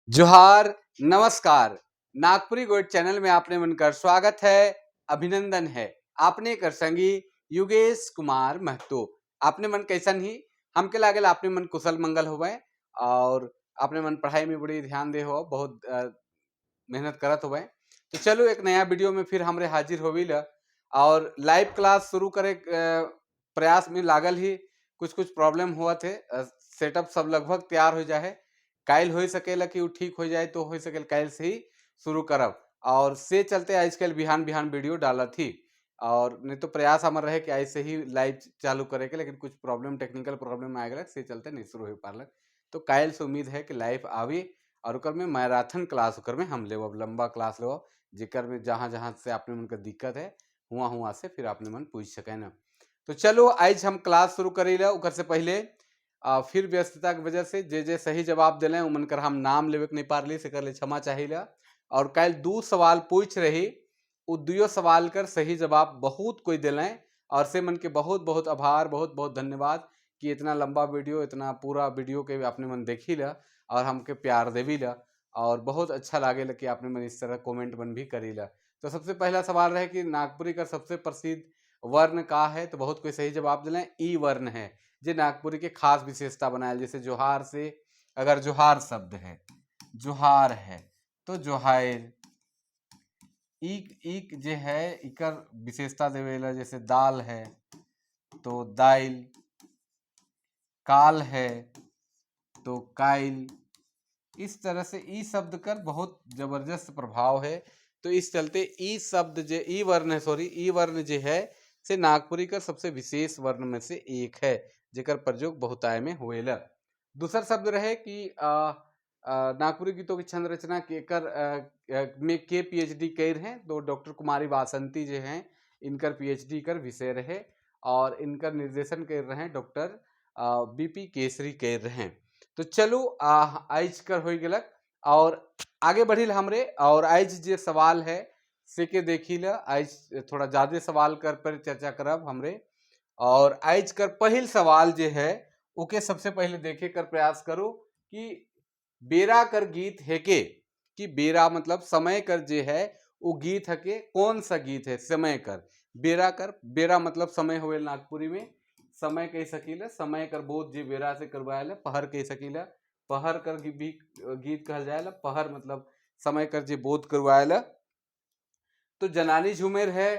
जोहार, नमस्कार। नागपुरी गोइड चैनल में आपने मन कर स्वागत है, अभिनंदन है। आपने कर संगी युगेश कुमार महतो। आपने मन कैसन ही हमके लागेल आपने मन कुशल मंगल होवे और आपने मन पढ़ाई में बड़ी ध्यान दे हो, बहुत मेहनत करत होवे। तो चलो एक नया वीडियो में फिर हमरे हाजिर होवी ल और लाइव क्लास शुरू करे प्रयास में लागल ही कुछ कुछ प्रॉब्लम हुआ थे। सेटअप सब लगभग तैयार हो जाए, कायल हो सकेला कि वो ठीक हो जाए तो हो सकेला कायल से ही शुरू करब और से चलते आजकल बिहान बिहान वीडियो डाला थी और नहीं तो प्रयास हमार रहे कि ऐसे ही लाइव चालू करे के, लेकिन कुछ प्रॉब्लम टेक्निकल प्रॉब्लम आ गया से चलते नहीं शुरू हो पारलक। तो कायल से उम्मीद है कि लाइव आवी और ओकर में मैराथन क्लास ओकर में हम लेब, लंबा क्लास लेब जेकर में जहाँ जहाँ से आपने मन का दिक्कत है हुआ हुआ से फिर आपने मन पूछ सके ना। तो चलो आज हम क्लास शुरू करी ला। ओकर से पहले फिर व्यस्तता के वजह से जे जे सही जवाब दिले उमन कर हम नाम लेवे के नहीं पारली से कर ले क्षमा चाहिला। और कल दो सवाल पूछ रही, उ दुयो सवाल कर सही जवाब बहुत कोई दिले और से मन के बहुत बहुत आभार, बहुत बहुत धन्यवाद कि इतना लंबा वीडियो, इतना पूरा वीडियो के आपने मन देखी ला और हमके प्यार देवी ला और बहुत अच्छा लागे ला कि आपने मन इस तरह कमेंट मन भी करी ला। तो सबसे पहला सवाल रहे कि नागपुरी का सबसे प्रसिद्ध वर्ण का है, तो बहुत कोई सही जवाब दिले ई वर्ण है जे नागपुरी के खास विशेषता बनायल। जैसे जोहार से अगर जोहार शब्द है, जोहार है तो जोहार ईक ईक जे है इकर विशेषता देवेला। जैसे दाल है तो दाइल, काल है तो काइल। इस तरह से ई शब्द कर बहुत जबरदस्त प्रभाव है। तो इस चलते ई शब्द जे ई वर्ण है, सॉरी ई वर्ण जे है से नागपुरी का सबसे विशेष वर्ण में से एक है जेकर प्रयोग बहुताय में होएला। दूसरा शब्द रहे कि नागपुरी गीतों की छंद रचना के कर में के पीएचडी कर हैं तो डॉक्टर कुमारी वासंती जो हैं इनकर पीएचडी कर विषय रहे और इनकर निर्देशन कर रहे हैं डॉक्टर बीपी केसरी कर रहे हैं। तो चलो आज कर हो गलक और आगे बढ़िल हमरे और आज जे सवाल है से के देखी ल। आज थोड़ा ज्यादा सवाल कर पर चर्चा करब हमरे और आज कर पहिल सवाल जे है ओके सबसे पहले देखे कर प्रयास करो कि बेरा कर गीत है के, कि बेरा मतलब समय कर जे है वो गीत है के कौन सा गीत है समय कर। बेरा कर, बेरा मतलब समय होवे नागपुरी में, समय कह सकीला, समय कर बोध जे बेरा से करवायल पहर कह सकीला, पहर कर भी गीत कहल जाएला, पहर मतलब समय कर जे बोध करवायल। तो जनानी झूमेर है,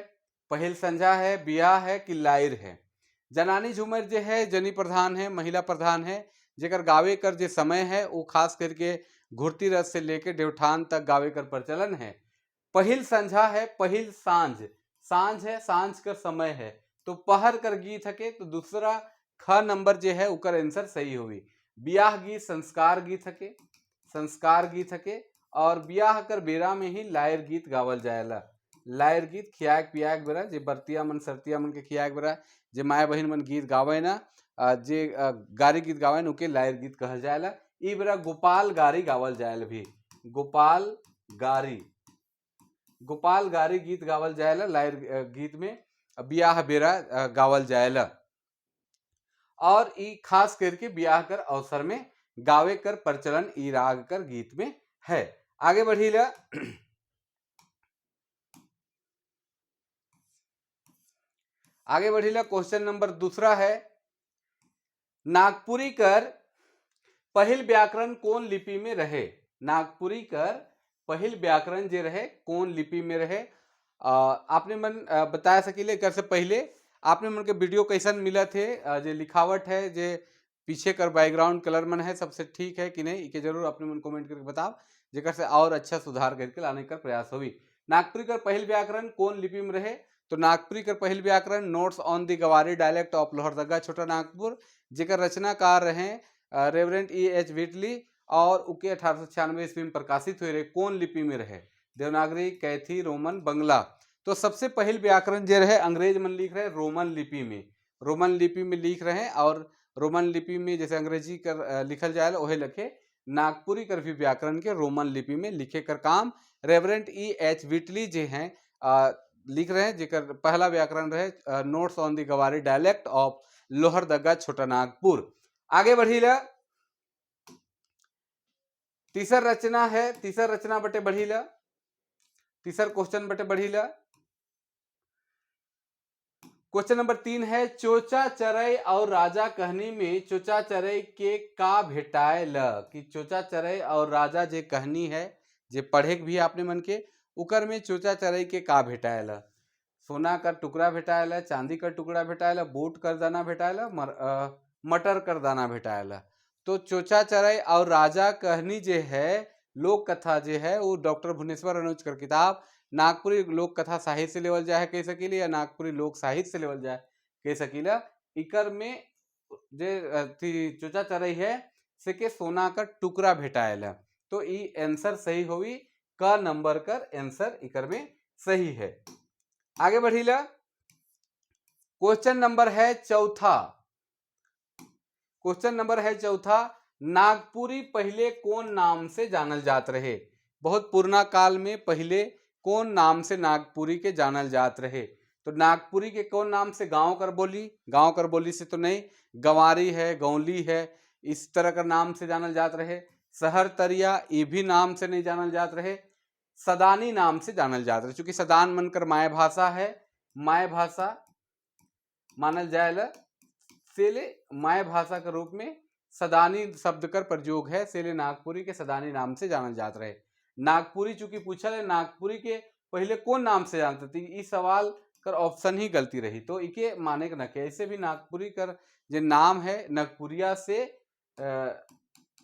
पहिल संझा है, बियाह है कि लाइर है। जनानी झूमेर जे है जनी प्रधान है, महिला प्रधान है, जेकर गावे कर जे समय है वो खास करके घुरती रस से लेके देवठान तक गावे कर प्रचलन है। पहिल संझा है, पहिल सांझ, सांझ है, सांझ कर समय है तो पहर कर गीत हके। तो दूसरा ख नंबर जे है उकर आंसर सही हुई। बियाह गीत संस्कार गीत हके, संस्कार गीत हके और बियाह कर बेरा में ही लायर गीत गावल जाएला। लायर गीत खियाक पियाक बेरा जे बरतिया मन सरतिया मन के खियाक बेरा जे माय बहिन मन गीत गावे ना, जे गारी गीत गावे ना उके लायर गीत कहल जाएला। ई बेरा गोपाल गारी गावल जाएला भी, गोपाल गारी, गोपाल गारी गीत गावल जाएला लायर गीत में बियाह बेरा गावल जाएला और ई खास करके बियाह कर अवसर में गावे कर प्रचलन ई राग कर गीत में है। आगे बढ़ीला, आगे बढ़ीला क्वेश्चन नंबर दूसरा है, नागपुरी कर पहिल व्याकरण कौन लिपि में रहे। नागपुरी कर पहिल व्याकरण जे रहे कौन लिपि में रहे। आपने मन बताया सकीले कर से पहले आपने मन के वीडियो कैसन मिला थे, जे लिखावट है जे पीछे कर बैकग्राउंड कलर मन है सबसे ठीक है कि नहीं, इके जरूर अपने मन कमेंट करके बताओ जेकर से और अच्छा सुधार करके लाने का प्रयास होगी। नागपुरी कर पहिल व्याकरण कौन लिपि में रहे, तो नागपुरी कर पहिल व्याकरण notes on the Gawari dialect of Lohardaga Chota Nagpur जेकर रचनाकार रहे रेवरेंड ई एच व्हिटली और उके 1896 ईस्वी में प्रकाशित हुए रहे। कौन लिपि में रहे, देवनागरी, कैथी, रोमन, बंगला। तो सबसे पहल व्याकरण जे रहे अंग्रेज मन लिख रहे रोमन लिपि में, रोमन लिपि में लिख रहे हैं और रोमन लिपि में जैसे अंग्रेजी कर लिखल जाए वही लिखे नागपुरी कर भी व्याकरण के रोमन लिपि में लिखे कर काम रेवरेंड ई एच व्हिटली जे हैं लिख रहे हैं जेकर पहला व्याकरण रहे notes on the Gawari dialect of Lohardaga Chota Nagpur. आगे बढ़ी ला, तीसर रचना है, तीसर रचना बटे बढ़ीला, तीसर क्वेश्चन बटे बढ़ीला। क्वेश्चन नंबर 3 है, चोचा चरई और राजा कहनी में चोचा चरई के का भेटाए ल? कि चोचा चरई और राजा जे कहनी है, जे पढ़े के भी आपने मन के, उकर में चोचा चरई के का भेटाए ल? सोना कर टुकड़ा भेटाएल, चांदी कर टुकड़ा भेटाएल, बूट कर दाना भेटाएल, मटर कर दाना भेटाएल। तो चोचा चरई और राजा कहनी जे है लोक कथा जे है वो डॉक्टर भुवनेश्वर अनुज कर किताब नागपुरी लोक कथा साहित्य से लेवल जाए कह सकीली, या नागपुरी लोक साहित्य से लेवल जाए कह सकीला। इकर में जे अथी चोचा चरई है से के सोना का टुकड़ा भेटाएल। तो ई आंसर सही होई, क नंबर कर आंसर इकर में सही है। आगे बढ़ीला, क्वेश्चन नंबर है चौथा। क्वेश्चन नंबर है चौथा, नागपुरी पहले कौन नाम से जानल जात रहे? बहुत पुरना काल में पहले कौन नाम से नागपुरी के जानल जात रहे? तो नागपुरी के कौन नाम से? गांव कर बोली, गांव कर बोली से तो नहीं, गंवारी है, गौली है, इस तरह का नाम से जानल जात रहे। शहर तरिया ये भी नाम से नहीं जानल जात रहे, सदानी नाम से जानल जात रहे। चूंकि सदान मन कर my भाषा है, my भाषा मानल जाएला, सेले my भाषा के रूप में सदानी शब्द कर प्रयोग है, सेले नागपुरी के सदानी नाम से जानल जात रहे। नागपुरी चूंकि पूछल है नागपुरी के पहले कौन नाम से जानते थे, इस सवाल कर ऑप्शन ही गलती रही, तो इके माने के न के। ऐसे भी नागपुरी कर जो नाम है नागपुरिया से,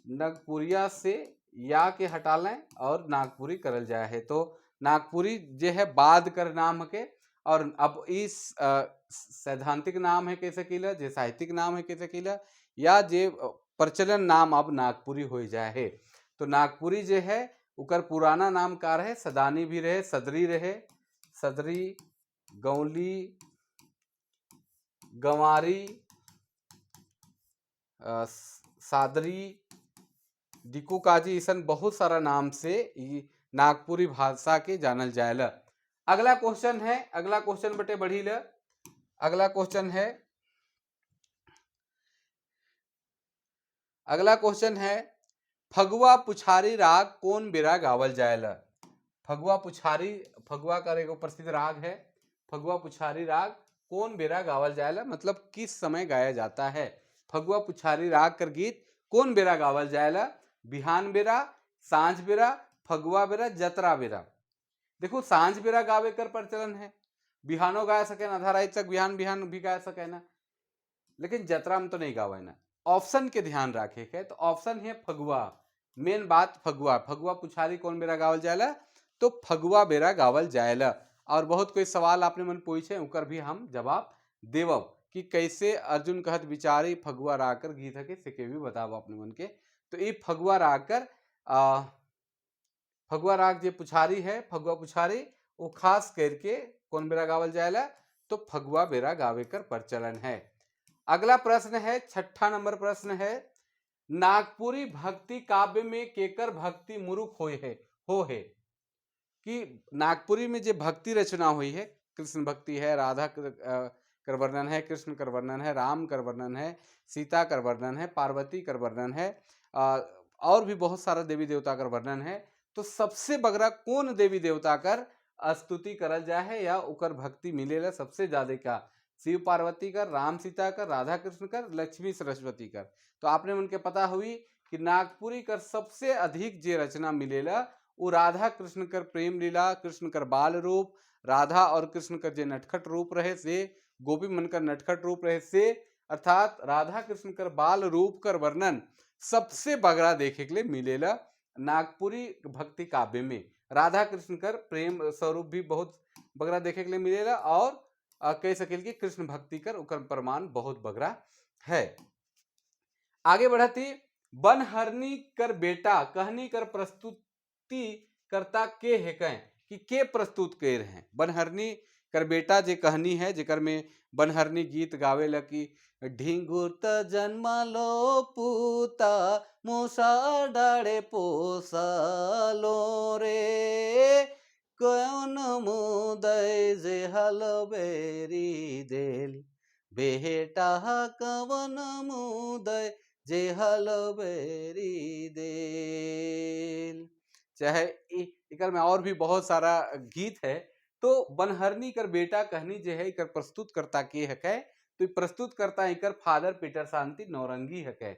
नागपुरिया से या के हटा लें और नागपुरी करल जाए है। तो नागपुरी जे है बाद कर नाम के, और अब इस सैद्धांतिक नाम है कह सकीला, जे साहित्यिक नाम है कह सकीला, या जे प्रचलन नाम अब नागपुरी हो जाए है। तो नागपुरी जे है उकर पुराना नाम का रहे? सदानी भी रहे, सदरी रहे, सदरी, गौली, गंवारी, सादरी, दिकू काजी, ऐसन बहुत सारा नाम से नागपुरी भाषा के जानल जाएला। अगला क्वेश्चन है, अगला क्वेश्चन बटे बढ़ी ल। अगला क्वेश्चन है, अगला क्वेश्चन है, फगुआ पुछारी राग कौन बेरा गावल जाएला? फगुआ पुछारी, फगुआ का एगो प्रसिद्ध राग है, फगुआ पुछारी राग कौन बेरा गावल जाएला, मतलब किस समय गाया जाता है? फगुआ पुछारी राग कर गीत कौन बेरा गावल जाएला? बिहान बेरा, सांझ बेरा, फगुआ बेरा, जतरा बेरा। देखो सांझ बेरा गावे कर प्रचलन है, बिहानो गा सके ना, आधा रात तक बिहान बिहान भी गा सके ना, लेकिन जतरा में तो नहीं गावे ना। ऑप्शन के ध्यान रखे के, तो ऑप्शन है फगुआ। मेन बात फगुआ, फगुआ पुछारी कौन बेरा गावल जाएला? तो फगुआ बेरा गावल जाएला। और बहुत कोई सवाल आपने मन पूछे उकर भी हम जवाब देवब कि कैसे अर्जुन कहत बिचारी फगुआ राग कर गीत के से भी बताब अपने मन के। तो ये फगुआ राग कर फगुआ राग जे पुछारी है, फगुआ पुछारी वो खास करके कौन बेरा गावल जाएला? तो फगुआ बेरा गावे कर प्रचलन है। अगला प्रश्न है, छठा नंबर प्रश्न है, नागपुरी भक्ति काव्य में केकर भक्ति मुरुख होए है? हो है कि नागपुरी में जो भक्ति रचना हुई है, कृष्ण भक्ति है, राधा कर वर्णन है, कृष्ण कर वर्णन है, राम कर वर्णन है, सीता कर वर्णन है, पार्वती कर वर्णन है, और भी बहुत सारा देवी देवता कर वर्णन है। तो सबसे बगरा कौन देवी देवता कर स्तुति करल जाए है या उकर भक्ति मिलेला सबसे ज्यादा का? शिव पार्वती कर, राम सीता कर, राधा कृष्ण कर, लक्ष्मी सरस्वती कर। तो आपने उनके पता हुई कि नागपुरी कर सबसे अधिक जे रचना मिलेला वो राधा कृष्ण कर प्रेम लीला, कृष्ण कर बाल रूप, राधा और कृष्ण कर जे नटखट रूप रहे से, गोपी मन कर नटखट रूप रहे से, अर्थात राधा कृष्ण कर बाल रूप कर वर्णन सबसे बगरा देखे के लिए मिलेला नागपुरी भक्ति काव्य में। राधा कृष्ण कर प्रेम स्वरूप भी बहुत बगरा देखे के लिए मिलेला और कह सकेल कि कृष्ण भक्ति कर उकर प्रमाण बहुत बगरा है। आगे बढ़ती, बनहरनी कर बेटा कहनी कर प्रस्तुति करता के है कहें कि के प्रस्तुत कर हैं? बनहरनी कर बेटा जे कहनी है, जेकर में बनहरनी गीत गावे की ढिंगुर त जन्मलो पूता मूसा डाड़े पोसलो रे, कौन मुदय जे हलबेरी देल बेटा, कवन मुदय जे हलबेरी देल। चाहे एकर में और भी बहुत सारा गीत है। तो बनहरनी कर बेटा कहनी जे है, एकर प्रस्तुत करता के हकै? तो प्रस्तुत करता एकर फादर पीटर शांति नौरंगी हकै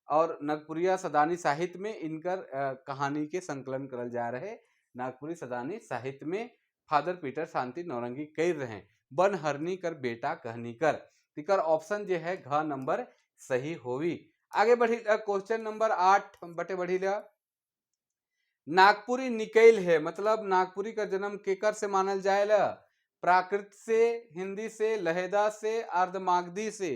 और नागपुरिया सदानी साहित्य में इनकर कहानी के संकलन करल जा रहे। नागपुरी सदानी साहित्य में फादर पीटर शांति नौरंगी कर रहे हैं बनहरनी कर बेटा कहनी कर। इकर ऑप्शन जे है, घ नंबर सही होवी। आगे बढ़ी, क्वेश्चन नंबर 8 बटे बढ़ी। नागपुरी निकैल है, मतलब नागपुरी का जन्म केकर से मानल जाएला? प्राकृत से, हिंदी से, लहेदा से, अर्धमागधी से।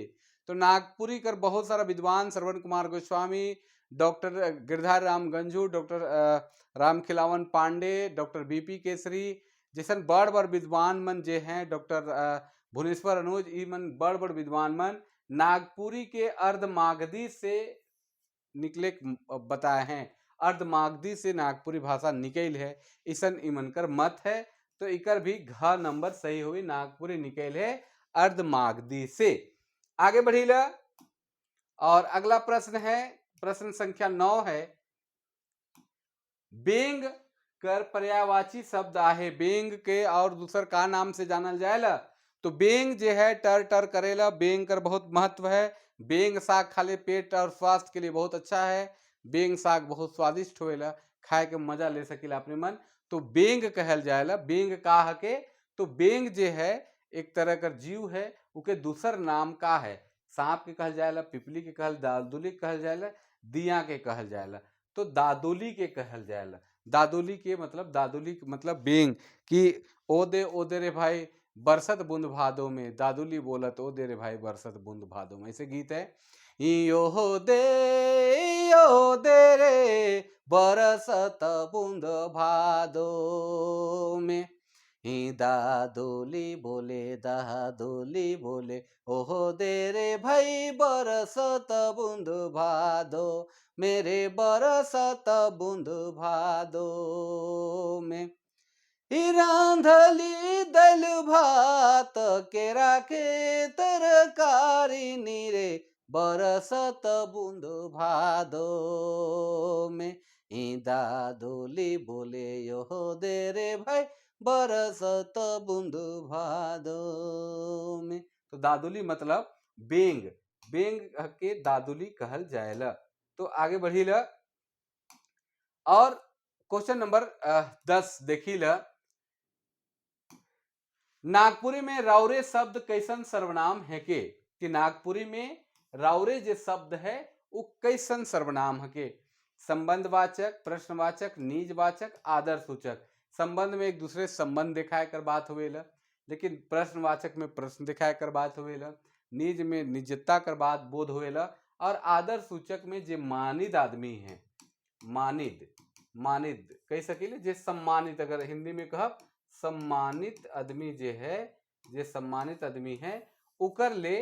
तो नागपुरी कर बहुत सारा विद्वान, श्रवण कुमार गोस्वामी, डॉक्टर गिरधारी राम गंजू, डॉक्टर रामखिलावन पांडे, डॉक्टर बीपी केसरी जैसन बड़ बड़ विद्वान मन जे हैं, डॉक्टर भुवनेश्वर अनुज, ई मन बड़ बड़ विद्वान मन नागपुरी के अर्धमागधी से निकले बताए हैं। अर्धमागधी से नागपुरी भाषा निकल है, इसन इमन कर मत है। तो इकर भी घ नंबर सही हुई, नागपुरी निकल है अर्धमागधी से। आगे बढ़ीला और अगला प्रश्न है, प्रश्न संख्या 9 है। बेंग कर पर्यायवाची शब्द आहे। बेंग के और दूसर का नाम से जानल जाएला? तो बेंग जे है, टर टर करेला। बेंग कर बहुत महत्व है। बेंग साग खाले पेट और स्वास्थ्य के लिए बहुत अच्छा है। बेंग साग बहुत स्वादिष्ट होएला, खाए के मजा ले सकीला अपने मन। तो बेंग कहल जाएला। बेंग का हके? तो बेंग जे है, एक तरह का जीव है। उके दूसर नाम का है? सांप के कहल जाएला, पिपली के कहल, दादुली के कहल जाएला, दिया के कहल जाएला। तो दादुली के कहल जाएला। दादुली के मतलब, दादुली मतलब बेंग कि ओ दे, ओ दे रे भाई बरसत बूंद भादो में, दादुली बोलत ओ दे रे भाई बरसत बूंद भादो में, ऐसे गीत है। यो हो दे, यो दे रे बरसत बूंद भादो में, ही दादोली बोले, दादोली बोले, ओहो दे रे भाई बरसत बूंद भादो मेरे, बरसत बूंद भादो में। रांधली दल भात केरा के तरकारी नीरे बरसत बूंद भादो में, दादोली बोले यो दे रे भाई बरसत बूंद भादो में। तो दादुली मतलब बेंग। बेंग के दादुली कहल जाएला। तो आगे बढ़ी ल और क्वेश्चन नंबर 10 देखी ल। नागपुरी में राउरे शब्द कैसन सर्वनाम है के? कि नागपुरी में राउरे जे शब्द है, वो कैसन सर्वनाम है के? संबंधवाचक, प्रश्नवाचक, निजवाचक, आदर सूचक। संबंध में एक दूसरे संबंध दिखाए कर बात हुए, लेकिन प्रश्नवाचक में प्रश्न दिखाए कर बात हुए, निज में निजता कर बात बोध हुएला और आदर सूचक में जे मानित आदमी है, मानित, मानित कह सकीले, जे सम्मानित, अगर हिंदी में कहब, सम्मानित आदमी जे है, जे सम्मानित आदमी है, उकर ले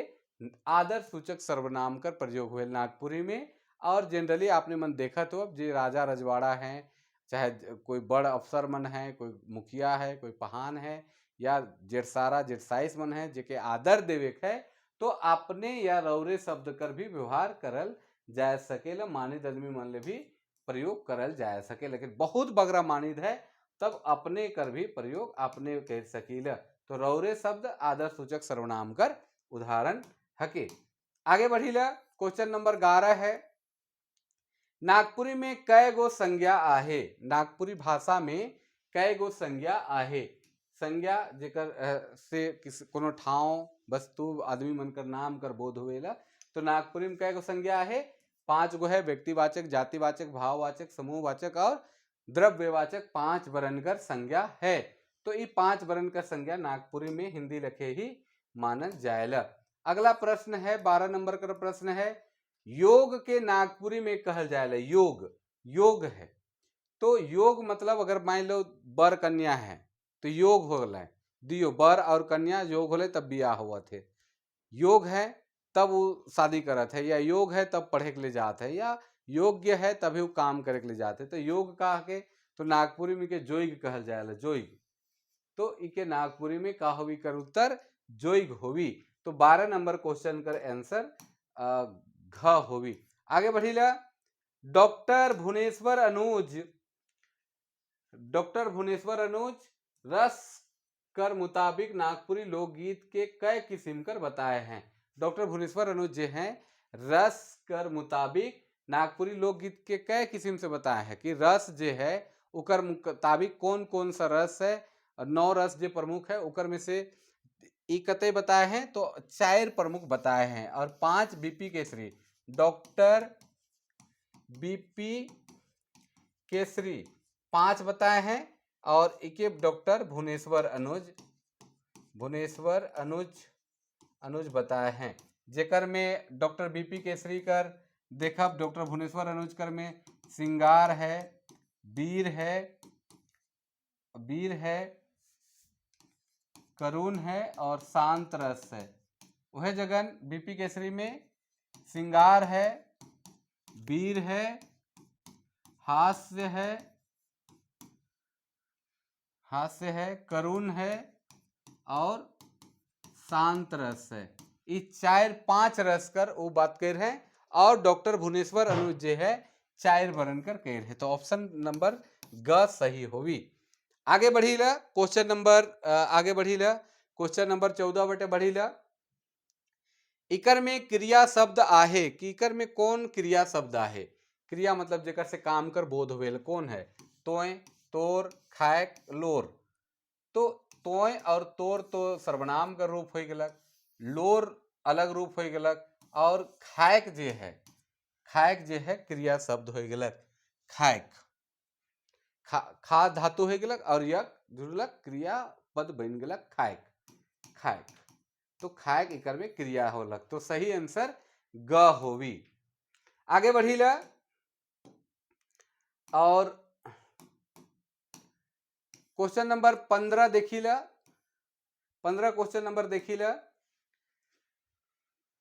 आदर सूचक सर्वनाम कर प्रयोग हुए नागपुरी में। और जनरली आपने मन देखा तो अब जे राजा रजवाड़ा हैं, चाहे कोई बड़ अफसर मन है, कोई मुखिया है, कोई पहान है या जेठसारा जेठसाइस मन है, जेके आदर देवे है, तो अपने या रौरे शब्द कर भी व्यवहार करल जा सकेला। मानित आदमी मन ले भी प्रयोग करल जा सके, लेकिन बहुत बगरा मानित है तब अपने कर भी प्रयोग अपने कर सकीला। तो रौरे शब्द आदर सूचक सर्वनाम कर उदाहरण हके। आगे बढ़ीला, क्वेश्चन नंबर 11 है। नागपुरी में कै गो संज्ञा आहे? नागपुरी भाषा में कै गो संज्ञा आहे? संज्ञा जेकर से किस कोनो ठाव, वस्तु, आदमी मन कर नाम कर बोध हुएला। तो नागपुरी में कै गो संज्ञा आहे? पांच गो है। व्यक्तिवाचक, जातिवाचक, भाववाचक, समूहवाचक और द्रव्यवाचक, पांच वर्ण कर संज्ञा है। तो ये पांच वर्ण कर संज्ञा नागपुरी में हिंदी लिखे ही मानल जाएला। अगला प्रश्न है, 12 नंबर का प्रश्न है। योग के नागपुरी में कहल जाएला। योग, योग है तो योग मतलब अगर मान लो वर कन्या है तो योग हो गए दियो, वर और कन्या योग होले तब बियाह हुआ थे। योग है तब वो शादी करत है या योग है तब पढ़े के लिए जात है या योग्य है तभी वो काम करे के लिए जाते। तो योग का के तो नागपुरी में के जोइग कहल जाएला, जोइग। तो इके नागपुरी में का होवी कर उत्तर? जोइग होवी। तो 12 नंबर क्वेश्चन कर आंसर घ होवी। आगे बढ़ीला। डॉक्टर भुवनेश्वर अनुज, डॉक्टर भुवनेश्वर अनुज रस कर मुताबिक नागपुरी लोकगीत के कई किस्म कर बताए हैं। डॉक्टर भुवनेश्वर अनुज जे हैं रस कर मुताबिक नागपुरी लोकगीत के कई किस्म से बताए हैं कि रस जे है उकर मुताबिक कौन कौन सा रस है और 9 रस जो प्रमुख है उकर में से ई कते बताए हैं, तो 4 प्रमुख बताए हैं और 5 BP Kesari, doctor BP Kesari 5 बताए हैं और इके डॉक्टर भुवनेश्वर अनुज, भुवनेश्वर अनुज, अनुज बताए हैं। जेकर में डॉक्टर बीपी केसरी कर देखब, डॉक्टर भुवनेश्वर अनुज कर में श्रृंगार है, वीर है, वीर है, करुण है और शांत रस है। वह जगन बीपी केसरी में श्रृंगार है, वीर है, हास्य है, हास्य है, करुण है और शांत रस है। ये 4-5 रस कर वो बात कर रहे हैं और डॉक्टर भुवनेश्वर अनुज जे है 4 वर्णन कर कह रहे हैं। तो ऑप्शन नंबर ग सही होगी। आगे बढ़ी ला क्वेश्चन नंबर, आगे बढ़ी ला क्वेश्चन नंबर 14 बटे बढ़ी ला। इकर में क्रिया शब्द आहे कि इकर में कौन क्रिया शब्द आहे? क्रिया मतलब जेकर से काम कर बोध होवेल कौन है? तोय, तोर, खायक, लोर। तो तोय और तोर तो सर्वनाम का रूप हो गलक, लोर अलग रूप हो गलक और खायक जे है, खायक जे है क्रिया शब्द हो गलक। खायक खा, खा धातु हो गलक और यक जुड़लक क्रिया पद बन गलक खायक, खायक। तो खायक एकर में क्रिया होलक। तो सही आंसर ग होवी। आगे बढ़ीला और क्वेश्चन नंबर 15 देखीला, 15 क्वेश्चन नंबर देखीला।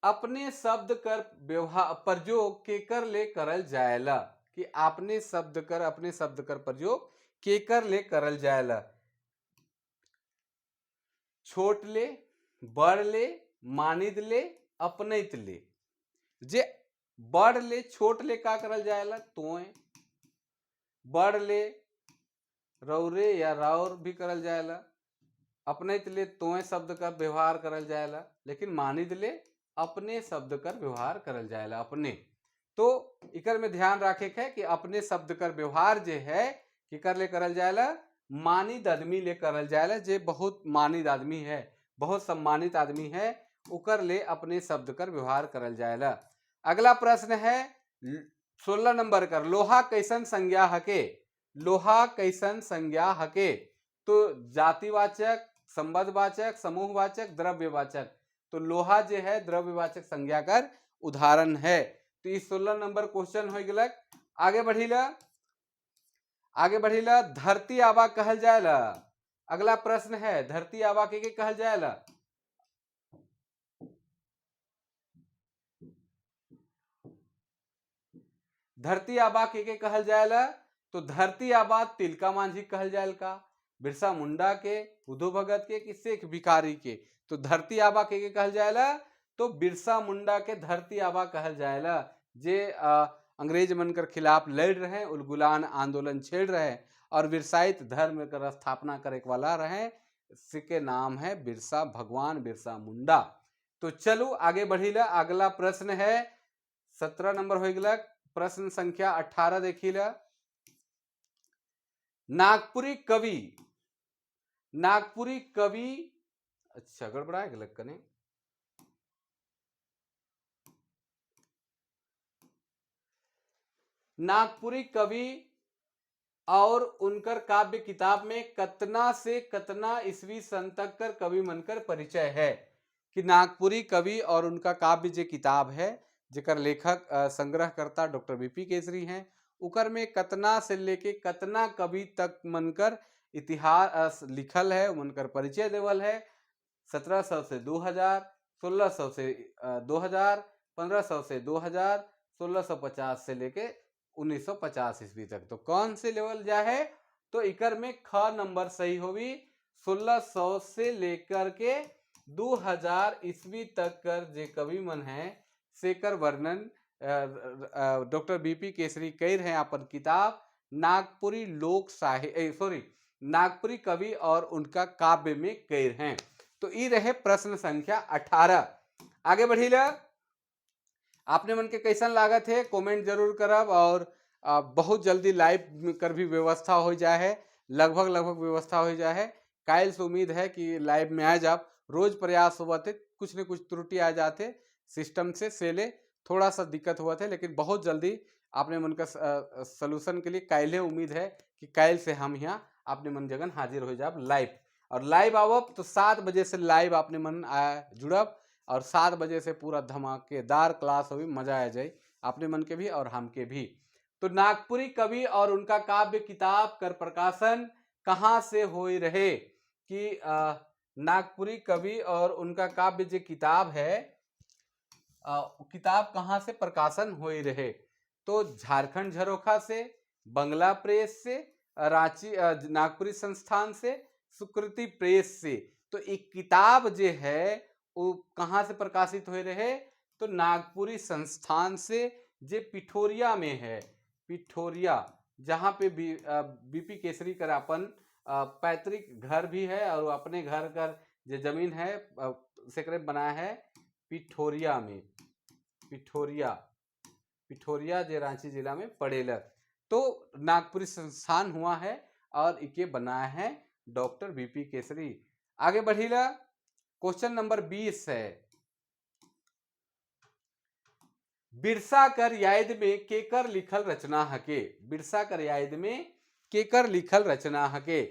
अपने शब्द कर व्यवहार प्रयोग केकर ले करल जायला कि अपने शब्द कर, अपने शब्द कर प्रयोग केकर ले करल जायला? छोट ले, बड़ ले, मानिद ले, अपनैत ले। जे बड़ ले छोट ले का करल जायला? तोय। बड़ ले रौरे या राउर भी करल जायला। अपनैत ले तोय शब्द का व्यवहार करल जायला, लेकिन मानिद ले अपने शब्द कर व्यवहार करल जायला अपने। तो इकर में ध्यान रखे के है कि अपने शब्द कर व्यवहार जे है केकर ले करल जायला? मानिद आदमी ले करल जायला। जे बहुत मानिद आदमी है, बहुत सम्मानित आदमी है, उकर ले अपने शब्द कर व्यवहार करल जायला। अगला प्रश्न है 16 नंबर कर, लोहा कैसन संज्ञा हके? लोहा कैसन संज्ञा हके? तो जातिवाचक, संबंधवाचक, समूहवाचक, द्रव्यवाचक। तो लोहा जे है द्रव्यवाचक संज्ञा कर उदाहरण है। तो इस 16 नंबर क्वेश्चन हो गलक। आगे बढ़ीला, आगे बढ़ीला। धरती आबा कहल जायला। अगला प्रश्न है धरती आबा के कहल जायला? धरती आबा के कहल जायला? तो धरती आबा तिलका मांझी कहल जायल का, बिरसा मुंडा के, उधो भगत के कि शेख भिखारी के? तो धरती आबा के कहल जायला? तो बिरसा मुंडा के धरती आबा कहल जायला। जे अंग्रेज मन कर खिलाफ लड़ रहे, उलगुलान आंदोलन छेड़ रहे और बिरसाइत धर्म कर स्थापना करे वाला रहे, इसके नाम है बिरसा, भगवान बिरसा मुंडा। तो चलो आगे बढ़ीला। अगला प्रश्न है 17 नंबर हो गया। प्रश्न संख्या 18 देखीला। नागपुरी कवि, नागपुरी कवि, अच्छा गड़बड़ा गलत कने, नागपुरी कवि और उनकर काव्य किताब में कतना से कतना ईस्वी सन तक कर कवि मनकर परिचय है कि नागपुरी कवि और उनका काव्य जे किताब है जेकर लेखक संग्रहकर्ता डॉक्टर बीपी केसरी हैं, उकर में कतना से लेके कतना कवि तक मनकर इतिहास लिखल है, उनकर परिचय देवल है। 1700 से 2000, 1600 से 2000, 1500 से 2000, 1650 से लेके 1950 ईस्वी तक। तो कौन से लेवल जा है? तो इकर में ख नंबर सही होगी, 1600 से लेकर के 2000 ईस्वी तक कर जे कवि मन है सेकर वर्णन डॉक्टर बीपी केसरी कह रहे हैं अपन किताब नागपुरी लोक साहित्य, सॉरी, नागपुरी कवि और उनका काव्य में कह हैं। तो ये रहे प्रश्न संख्या 18। आगे बढ़ीला। आपने मन के कैसन लागत है, कमेंट जरूर करब और बहुत जल्दी लाइव कर भी व्यवस्था हो जाए है, लगभग लगभग व्यवस्था हो जाए है। कायल से उम्मीद है कि लाइव में आ जाब। रोज प्रयास हुआ थे, कुछ न कुछ त्रुटि आ जाते सिस्टम से ले थोड़ा सा दिक्कत हुआ था, लेकिन बहुत जल्दी आपने मन का सोल्यूशन के लिए कायले उम्मीद है कि कायल से हम यहाँ आपने मन जगन हाजिर हो जाब लाइव। और लाइव आवब तो 7 बजे से लाइव आपने मन जुड़ब और 7 बजे से पूरा धमाकेदार क्लास होगी, मजा आ जाए आपने मन के भी और हमके भी। तो नागपुरी कवि और उनका काव्य किताब कर प्रकाशन कहाँ से हो रहे कि नागपुरी कवि और उनका काव्य जो किताब है, किताब कहाँ से प्रकाशन हो रहे? तो झारखंड झरोखा से, बंगला प्रेस से, रांची नागपुरी संस्थान से, सुकृति प्रेस से। तो एक किताब जो है, वो कहाँ से प्रकाशित हो रहे? तो नागपुरी संस्थान से, जे पिठोरिया में है। पिठोरिया, जहाँ पे बीपी केसरी कर अपन पैतृक घर भी है और अपने घर कर जो जमीन है, सेकरे बनाया है पिठोरिया में। पिठोरिया, पिठोरिया जे रांची जिला में पड़ेला। तो नागपुरी संस्थान हुआ है और इके बनाया है डॉक्टर बीपी केसरी। आगे बढ़ीला। क्वेश्चन नंबर 20 है, बिरसा कर याद में केकर लिखल रचना हके? बिरसा कर याद में केकर लिखल रचना हके?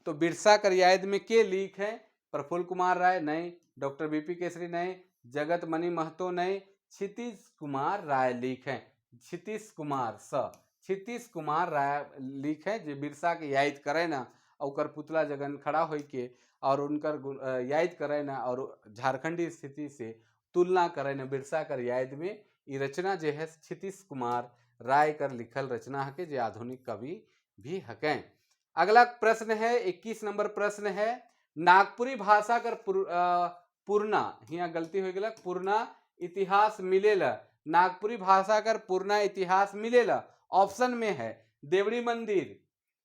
तो बिरसा कर याद में के लिख है? प्रफुल्ल कुमार राय नहीं, डॉक्टर बीपी केसरी नहीं, जगत मणि महतो नहीं, क्षितिज कुमार राय लिख है। क्षितिज कुमार स क्षितिज कुमार राय लिख है, जे बिरसा के याद करे ना और ओकर पुतला जगन खड़ा होई के और उनकर याद करे ना और झारखंडी स्थिति से तुलना करे ना बिरसा कर याद में। ये रचना जो है, क्षितिज कुमार राय कर लिखल रचना हके, जे आधुनिक कवि भी हकें। अगला प्रश्न है, 21 नंबर प्रश्न है, नागपुरी भाषा कर पूर्णा, हिया गलती हो गया, पूर्णा इतिहास मिलेला। नागपुरी भाषा कर पूर्णा इतिहास मिलेला। ऑप्शन में है देवड़ी मंदिर,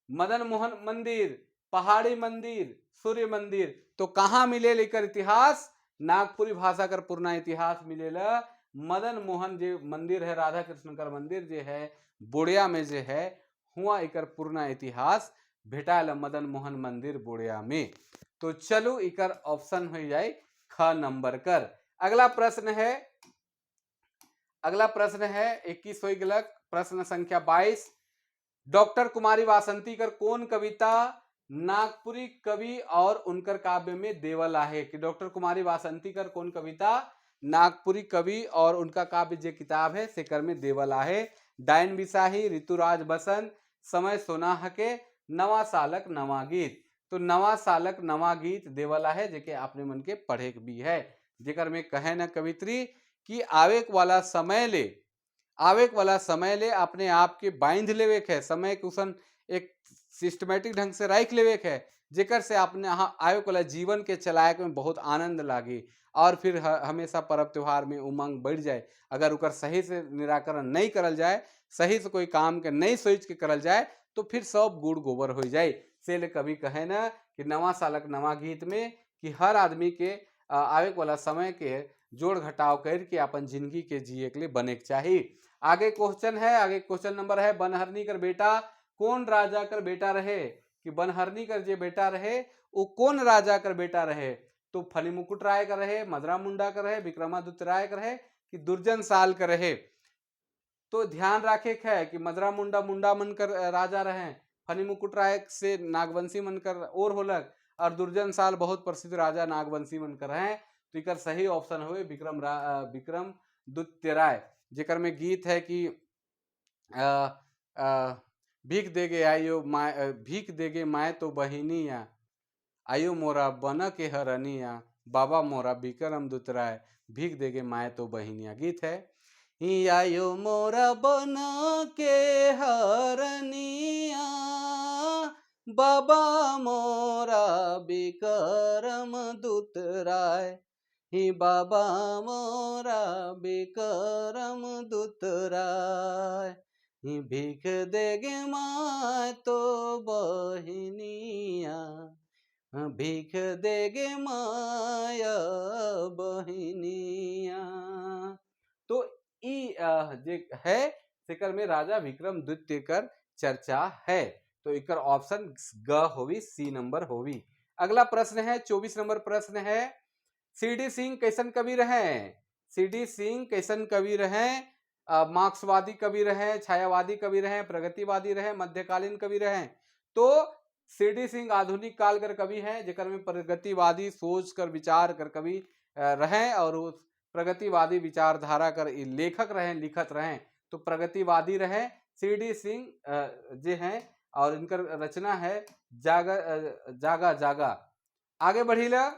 मदन मोहन मंदिर, पहाड़ी मंदिर, सूर्य मंदिर। तो कहाँ मिले लेकर इतिहास? नागपुरी भाषा कर पूर्णा इतिहास मिलेला मदन मोहन जे मंदिर है, राधा कृष्ण कर मंदिर जे है बोड़िया में जे है, हुआ एकर पूर्णा इतिहास भेटायल मदन मोहन मंदिर बोड़िया में। तो चलो, इकर ऑप्शन हो जाए ख नंबर कर। अगला प्रश्न है, अगला प्रश्न है, 21 हो गलक। प्रश्न संख्या 22, डॉक्टर कुमारी वासंती कर कौन कविता नागपुरी कवि और उनकर काव्य में देवल आहे? कि डॉक्टर कुमारी वासंती कर कौन कविता नागपुरी कवि और उनका काव्य जे किताब है, सेकर में देवल आहे? डायन बिसाही, ऋतुराज बसंत, समय सोना हके, नवा सालक नवा गीत। तो नवा सालक नवा गीत देवला है, जेके आपने मन के पढ़े के भी है, जेकर में कहे न कवित्री कि आवेक वाला समय ले अपने आप के बांध लेवे के है, समय के उसन एक सिस्टमेटिक ढंग से राख लेवे के है, जेकर से अपने आवे वाला जीवन के चलाए में बहुत आनंद लागे और फिर हमेशा पर्व त्योहार में उमंग बढ़ जाए। अगर उकर सही से निराकरण नहीं करल जाए, सही से कोई काम के नहीं सोच के करल जाए, तो फिर सब गुड़ गोबर हो जाए। से ले कभी कहे ना कि नवा सालक नवा गीत में कि हर आदमी के आवे वाला समय के जोड़ घटाव करके अपन जिंदगी के जिए के लिए बने के चाहिए। आगे क्वेश्चन है, आगे क्वेश्चन नंबर है, बनहरनी कर बेटा कौन राजा कर बेटा रहे? कि बनहरनी कर जे बेटा रहे, वो कौन राजा कर बेटा रहे? तो फनी मुकुट राय कर रहे, मदरा मुंडा कर रहे, विक्रमादित्य राय कर रहे कि दुर्जन साल कर रहे? तो ध्यान रखे है कि मदरा मुंडा मुंडा मन कर राजा रहे, फनी मुकुट राय से नागवंशी मन कर और होलक और दुर्जन साल बहुत प्रसिद्ध राजा नागवंशी मन कर रहे। तो इकर सही ऑप्शन हुए विक्रम द्वितीय राय, जेकर में गीत है कि आ, आ, भीख देगे आयो my, भीख देगे माए तो बहिनिया, आयो मोरा बन के हरनिया, बाबा मोरा विक्रम दुतराय, भीख देगे माए तो बहिनिया। गीत है, आयो मोरा बन के हरनिया, बाबा मोरा विक्रम दुतराय। ही बाबा मोरा बिकरम दुतराय, ही भीख देगे माय तो बहिनिया, भीख देगे माया बहिनिया। तो ई जे है सेकर में राजा विक्रम द्वितीय कर चर्चा है। तो एकर ऑप्शन ग होवी, सी नंबर होवी। अगला प्रश्न है 24 नंबर प्रश्न है, सीडी सिंह कैसन कवि रहे? सीडी सिंह कैसन कवि रहे? मार्क्सवादी कवि रहे, छायावादी कवि रहे, प्रगतिवादी रहे, मध्यकालीन कवि रहे? तो सीडी सिंह आधुनिक काल कर कवि हैं, जेकर में प्रगतिवादी सोच कर विचार कर कवि रहे और उस प्रगतिवादी विचारधारा कर लेखक रहे, लिखत रहे, तो प्रगतिवादी रहे सीडी सिंह जे हैं और इनकर रचना है जागा जागा जागा। आगे बढ़ीला।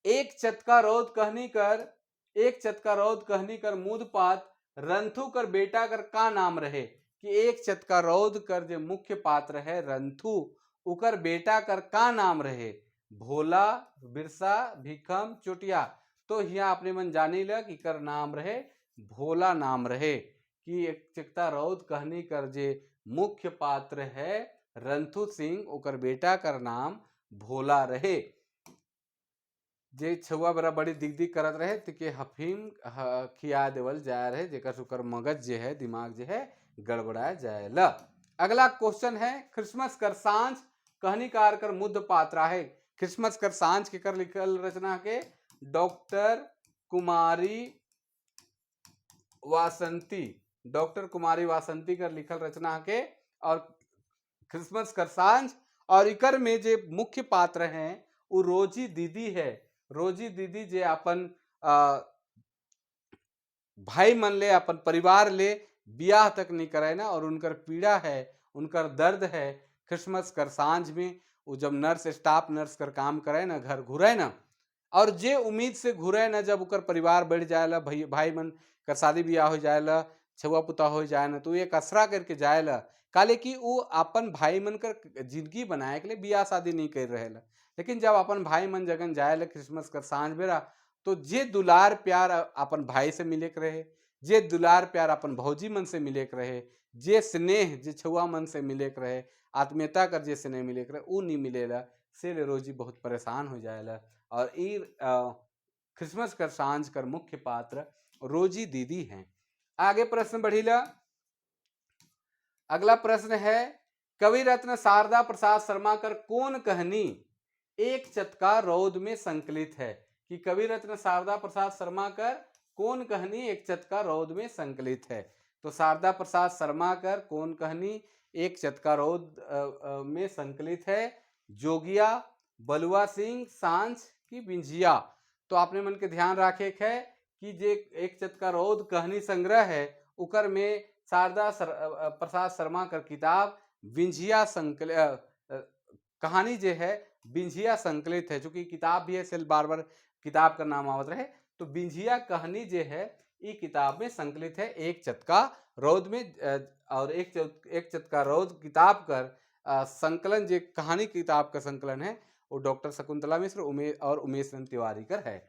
एक चतका रौद कहनी कर, एक चतका रौद कहनी कर मुद पात रंथू कर बेटा कर का नाम रहे? कि एक चतका रौद कर जो मुख्य पात्र है रंथू, उकर बेटा कर का नाम रहे? भोला, बिरसा, भीखम, चोटिया। तो यहाँ अपने मन जानी ल कि कर नाम रहे भोला नाम रहे। कि एक चकता रौद कहनी कर जे मुख्य पात्र है रंथू सिंह, ओकर बेटा कर नाम भोला रहे। जे छुआ बड़ा बड़ी दिग दिग करत रहे तो के हफीम खिया देवल जाए रहे, जेकर से ओकर मगज जे है, दिमाग जे है, गड़बड़ा जाए ल। अगला क्वेश्चन है, क्रिसमस कर सांझ कहानीकार कर मुद्द पात्र है। क्रिसमस कर सांझ के कर लिखल रचना के डॉक्टर कुमारी वासंती, डॉक्टर कुमारी वासंती कर लिखल रचना के और क्रिसमस कर सांझ और इकर में जे मुख्य पात्र हैं वो रोजी दीदी है। रोजी दीदी जे अपन भाई मन ले, अपन परिवार ले बियाह तक नहीं करे ना और उनकर पीड़ा है, उनकर दर्द है। क्रिसमस कर सांझ में वो जब नर्स, स्टाफ नर्स कर काम करे ना, घर घुरे ना और जे उम्मीद से घुरे ना, जब उकर परिवार बढ़ जाएला, भाई भाई मन कर शादी ब्याह हो जाएला, छुआ पुता हो जाए ना, तो एक असरा करके जाएला। काले कि वो अपन भाई मन कर जिंदगी बनाए के लिए बियाह शादी नहीं कर रहे। लेकिन जब अपन भाई मन जगन जाए क्रिसमस कर सांझ बेरा, तो जे दुलार प्यार अपन भाई से मिले के रहे, जे दुलार प्यार अपन भौजी मन से मिले के रहे, जे स्नेह जे छुआ मन से मिले के रहे, आत्मीयता कर जे स्नेह मिले के रहे, उ नहीं मिलेला। से रोजी बहुत परेशान हो जाएला और ई क्रिसमस कर सांझ कर मुख्य पात्र रोजी दीदी हैं। आगे प्रश्न बढ़ीला। अगला प्रश्न है, कवि रत्न शारदा प्रसाद शर्मा कर कौन कहनी एक चतका रौद में संकलित है? कि कवि रत्न शारदा प्रसाद शर्मा कर कौन कहनी एक चतका रौद में संकलित है? तो शारदा प्रसाद शर्मा कर कौन कहनी एक चतका रौद में संकलित है? जोगिया, बलुआ सिंह, सांझ की बिंझिया। तो आपने मन के ध्यान रखे है कि जे एक चतका रौद कहानी संग्रह है, उकर में शारदा प्रसाद शर्मा कर किताब बिंझिया संकल कहानी जे है बिंझिया संकलित है। चूंकि किताब भी है, सेल बार बार किताब का नाम आवत रहे, तो बिंझिया कहानी जे है ई किताब में संकलित है एक चतका रौद में और एक चतका रौद किताब कर संकलन जे कहानी किताब का संकलन है, वो डॉक्टर शकुंतला मिश्र उमे और उमेश नंद तिवारी कर है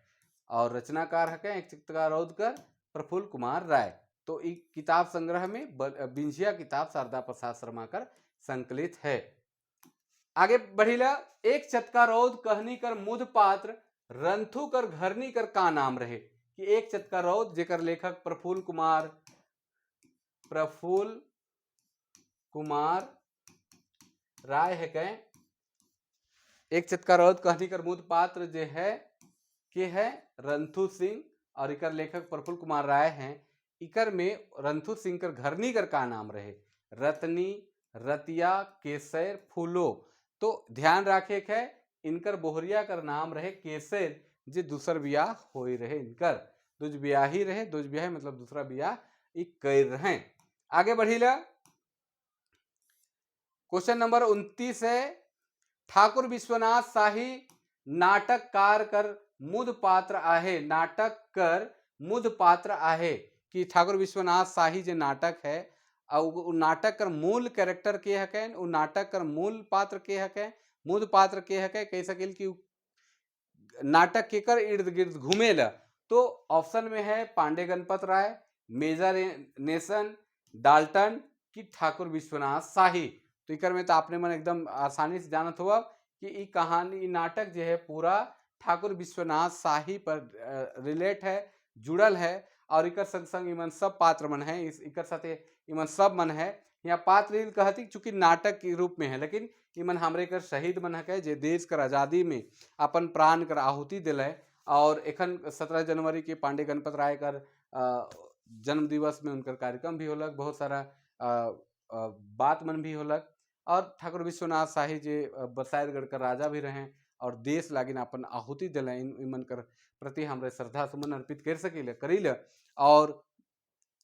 और रचनाकार है एक चतका रौद कर प्रफुल्ल कुमार राय। तो ई किताब संग्रह में बिंझिया किताब शारदा प्रसाद शर्मा कर संकलित है। आगे बढ़ीला। एक चतका रौद कहनी कर मुद पात्र रंथू कर घरनी कर का नाम रहे? कि एक चतका रौद जेकर लेखक प्रफुल्ल कुमार राय है के, एक चतका रौद कहनी कर मुद पात्र जे है के है रंथू सिंह और इकर लेखक प्रफुल्ल कुमार राय हैं। इकर में रंथू सिंह कर घरनी कर का नाम रहे? रतनी, रतिया, केसर, फूलो। तो ध्यान रखे है, इनकर बोहरिया कर नाम रहे केसर, जे दूसर बियाह हो रहे इनकर, दुज बियाही रहे, दुज बियाह मतलब दूसरा बियाह ई कर रहे। आगे बढ़ीला। क्वेश्चन नंबर 29 है, ठाकुर विश्वनाथ शाही नाटककार कर मुद पात्र आहे। नाटक कर मुद पात्र आहे। कि ठाकुर विश्वनाथ शाही जे नाटक है और नाटक कर मूल कैरेक्टर के हके, उ नाटक कर मूल पात्र के हके, मूल पात्र के हके? कह सकिल कि नाटक केकर इर्द गिर्द घूमेला? तो ऑप्शन में है पांडे गणपत राय, मेजर नेसन, डाल्टन की ठाकुर विश्वनाथ शाही। तो इकर में तो आपने मन एकदम आसानी से जानत हुआ कि ई कहानी, ई नाटक जो है पूरा ठाकुर विश्वनाथ शाही पर रिलेट है, जुड़ल है। और इकर संग संग इमन सब पात्र मन है, इस इकर साथे इमन सब मन है। यहाँ पात्र कहती चूंकि नाटक के रूप में है, लेकिन इमन हमरे कर शहीद मन है जे देश कर आज़ादी में अपन प्राण कर आहुति दिले। और एखन 17 जनवरी के पांडे गणपत राय कर जन्म दिवस में उनकर कार्यक्रम भी होलक, बहुत सारा बात मन भी होलक। और ठाकुर विश्वनाथ शाही जे बसायरगढ़ कर राजा भी रहे और देश लागिन अपन आहुति दिले, इन इमन कर प्रति हमरे श्रद्धा सुमन अर्पित कर सकीले करीले। और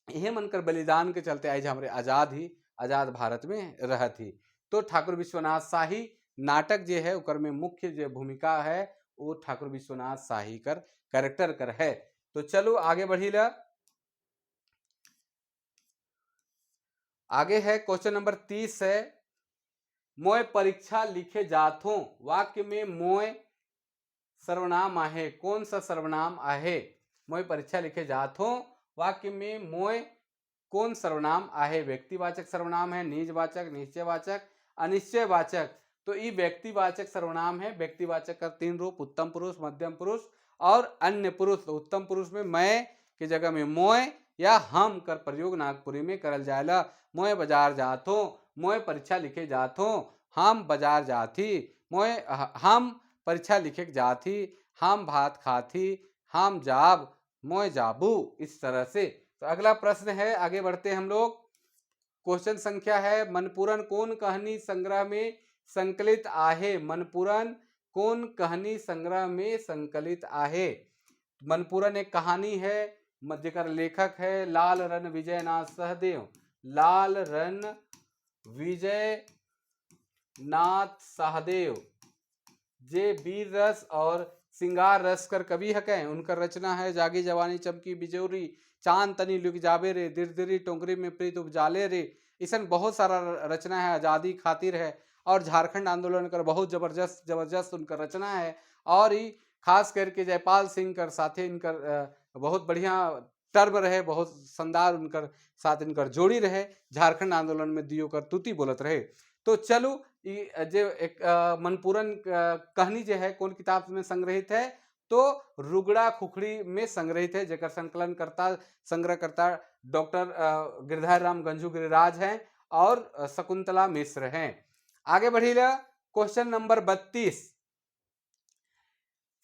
यही मन कर बलिदान के चलते आज हमरे आज़ाद ही आज़ाद भारत में रहत ही। तो ठाकुर विश्वनाथ शाही नाटक जे है उकर में मुख्य जो भूमिका है वो ठाकुर विश्वनाथ शाही कर कैरेक्टर कर है। तो चलो आगे बढ़ी। आगे है क्वेश्चन नंबर 30 है, मोय परीक्षा लिखे जाथो वाक्य में मोय सर्वनाम आहे, कौन सा सर्वनाम आहे? मोय परीक्षा लिखे जाथो वाक्य में मोय कौन सर्वनाम आहे? व्यक्तिवाचक सर्वनाम है, निजवाचक, निश्चयवाचक, अनिश्चयवाचक। तो ये व्यक्तिवाचक सर्वनाम है। व्यक्तिवाचक का 3 रूप, उत्तम पुरुष, मध्यम पुरुष और अन्य पुरुष। तो उत्तम पुरुष में मैं के जगह में मोय या हम कर प्रयोग नागपुरी में करल जाएला। मोय बाजार जाथो, मोय परीक्षा लिखे जाथो, हम बाजार जाथी, मोय हम परीक्षा लिखे जाथी, हम भात खाथी, हम जाब, मोय जाबू, इस तरह से। तो अगला प्रश्न है, आगे बढ़ते हैं हम लोग। क्वेश्चन संख्या है, मनपूरन कौन कहानी संग्रह में संकलित आहे? मनपूरन कौन कहानी संग्रह में संकलित आहे? मनपूरन एक कहानी है जेकर लेखक है लाल रन विजयनाथ सहदेव। लाल रन विजय नाथ सहदेव जे वीर रस और सिंगार रस कर कवि हकें। उनकर रचना है जागी जवानी चमकी बिजोरी, चांद तनी लुक जाबे रे, दिरदिरी टोंकरी में प्रीत उपजाले रे। इसन बहुत सारा रचना है, आज़ादी खातिर है और झारखंड आंदोलन कर बहुत जबरदस्त जबरदस्त उनकर रचना है। और ही खास करके जयपाल सिंह कर साथे इनकर बहुत बढ़िया टर्म रहे, बहुत शानदार उनकर साथ इनकर जोड़ी रहे, झारखंड आंदोलन में दियो कर तुती बोलत रहे। तो चलो जे एक मनपूरन कहानी जो है कौन किताब में संग्रहित है? तो रुगड़ा खुखड़ी में संग्रहित है, जेकर संकलन करता संग्रहकर्ता डॉक्टर गिरधारी राम गंजू गिरिराज हैं और शकुंतला मिश्र हैं। आगे बढ़ी क्वेश्चन नंबर 32,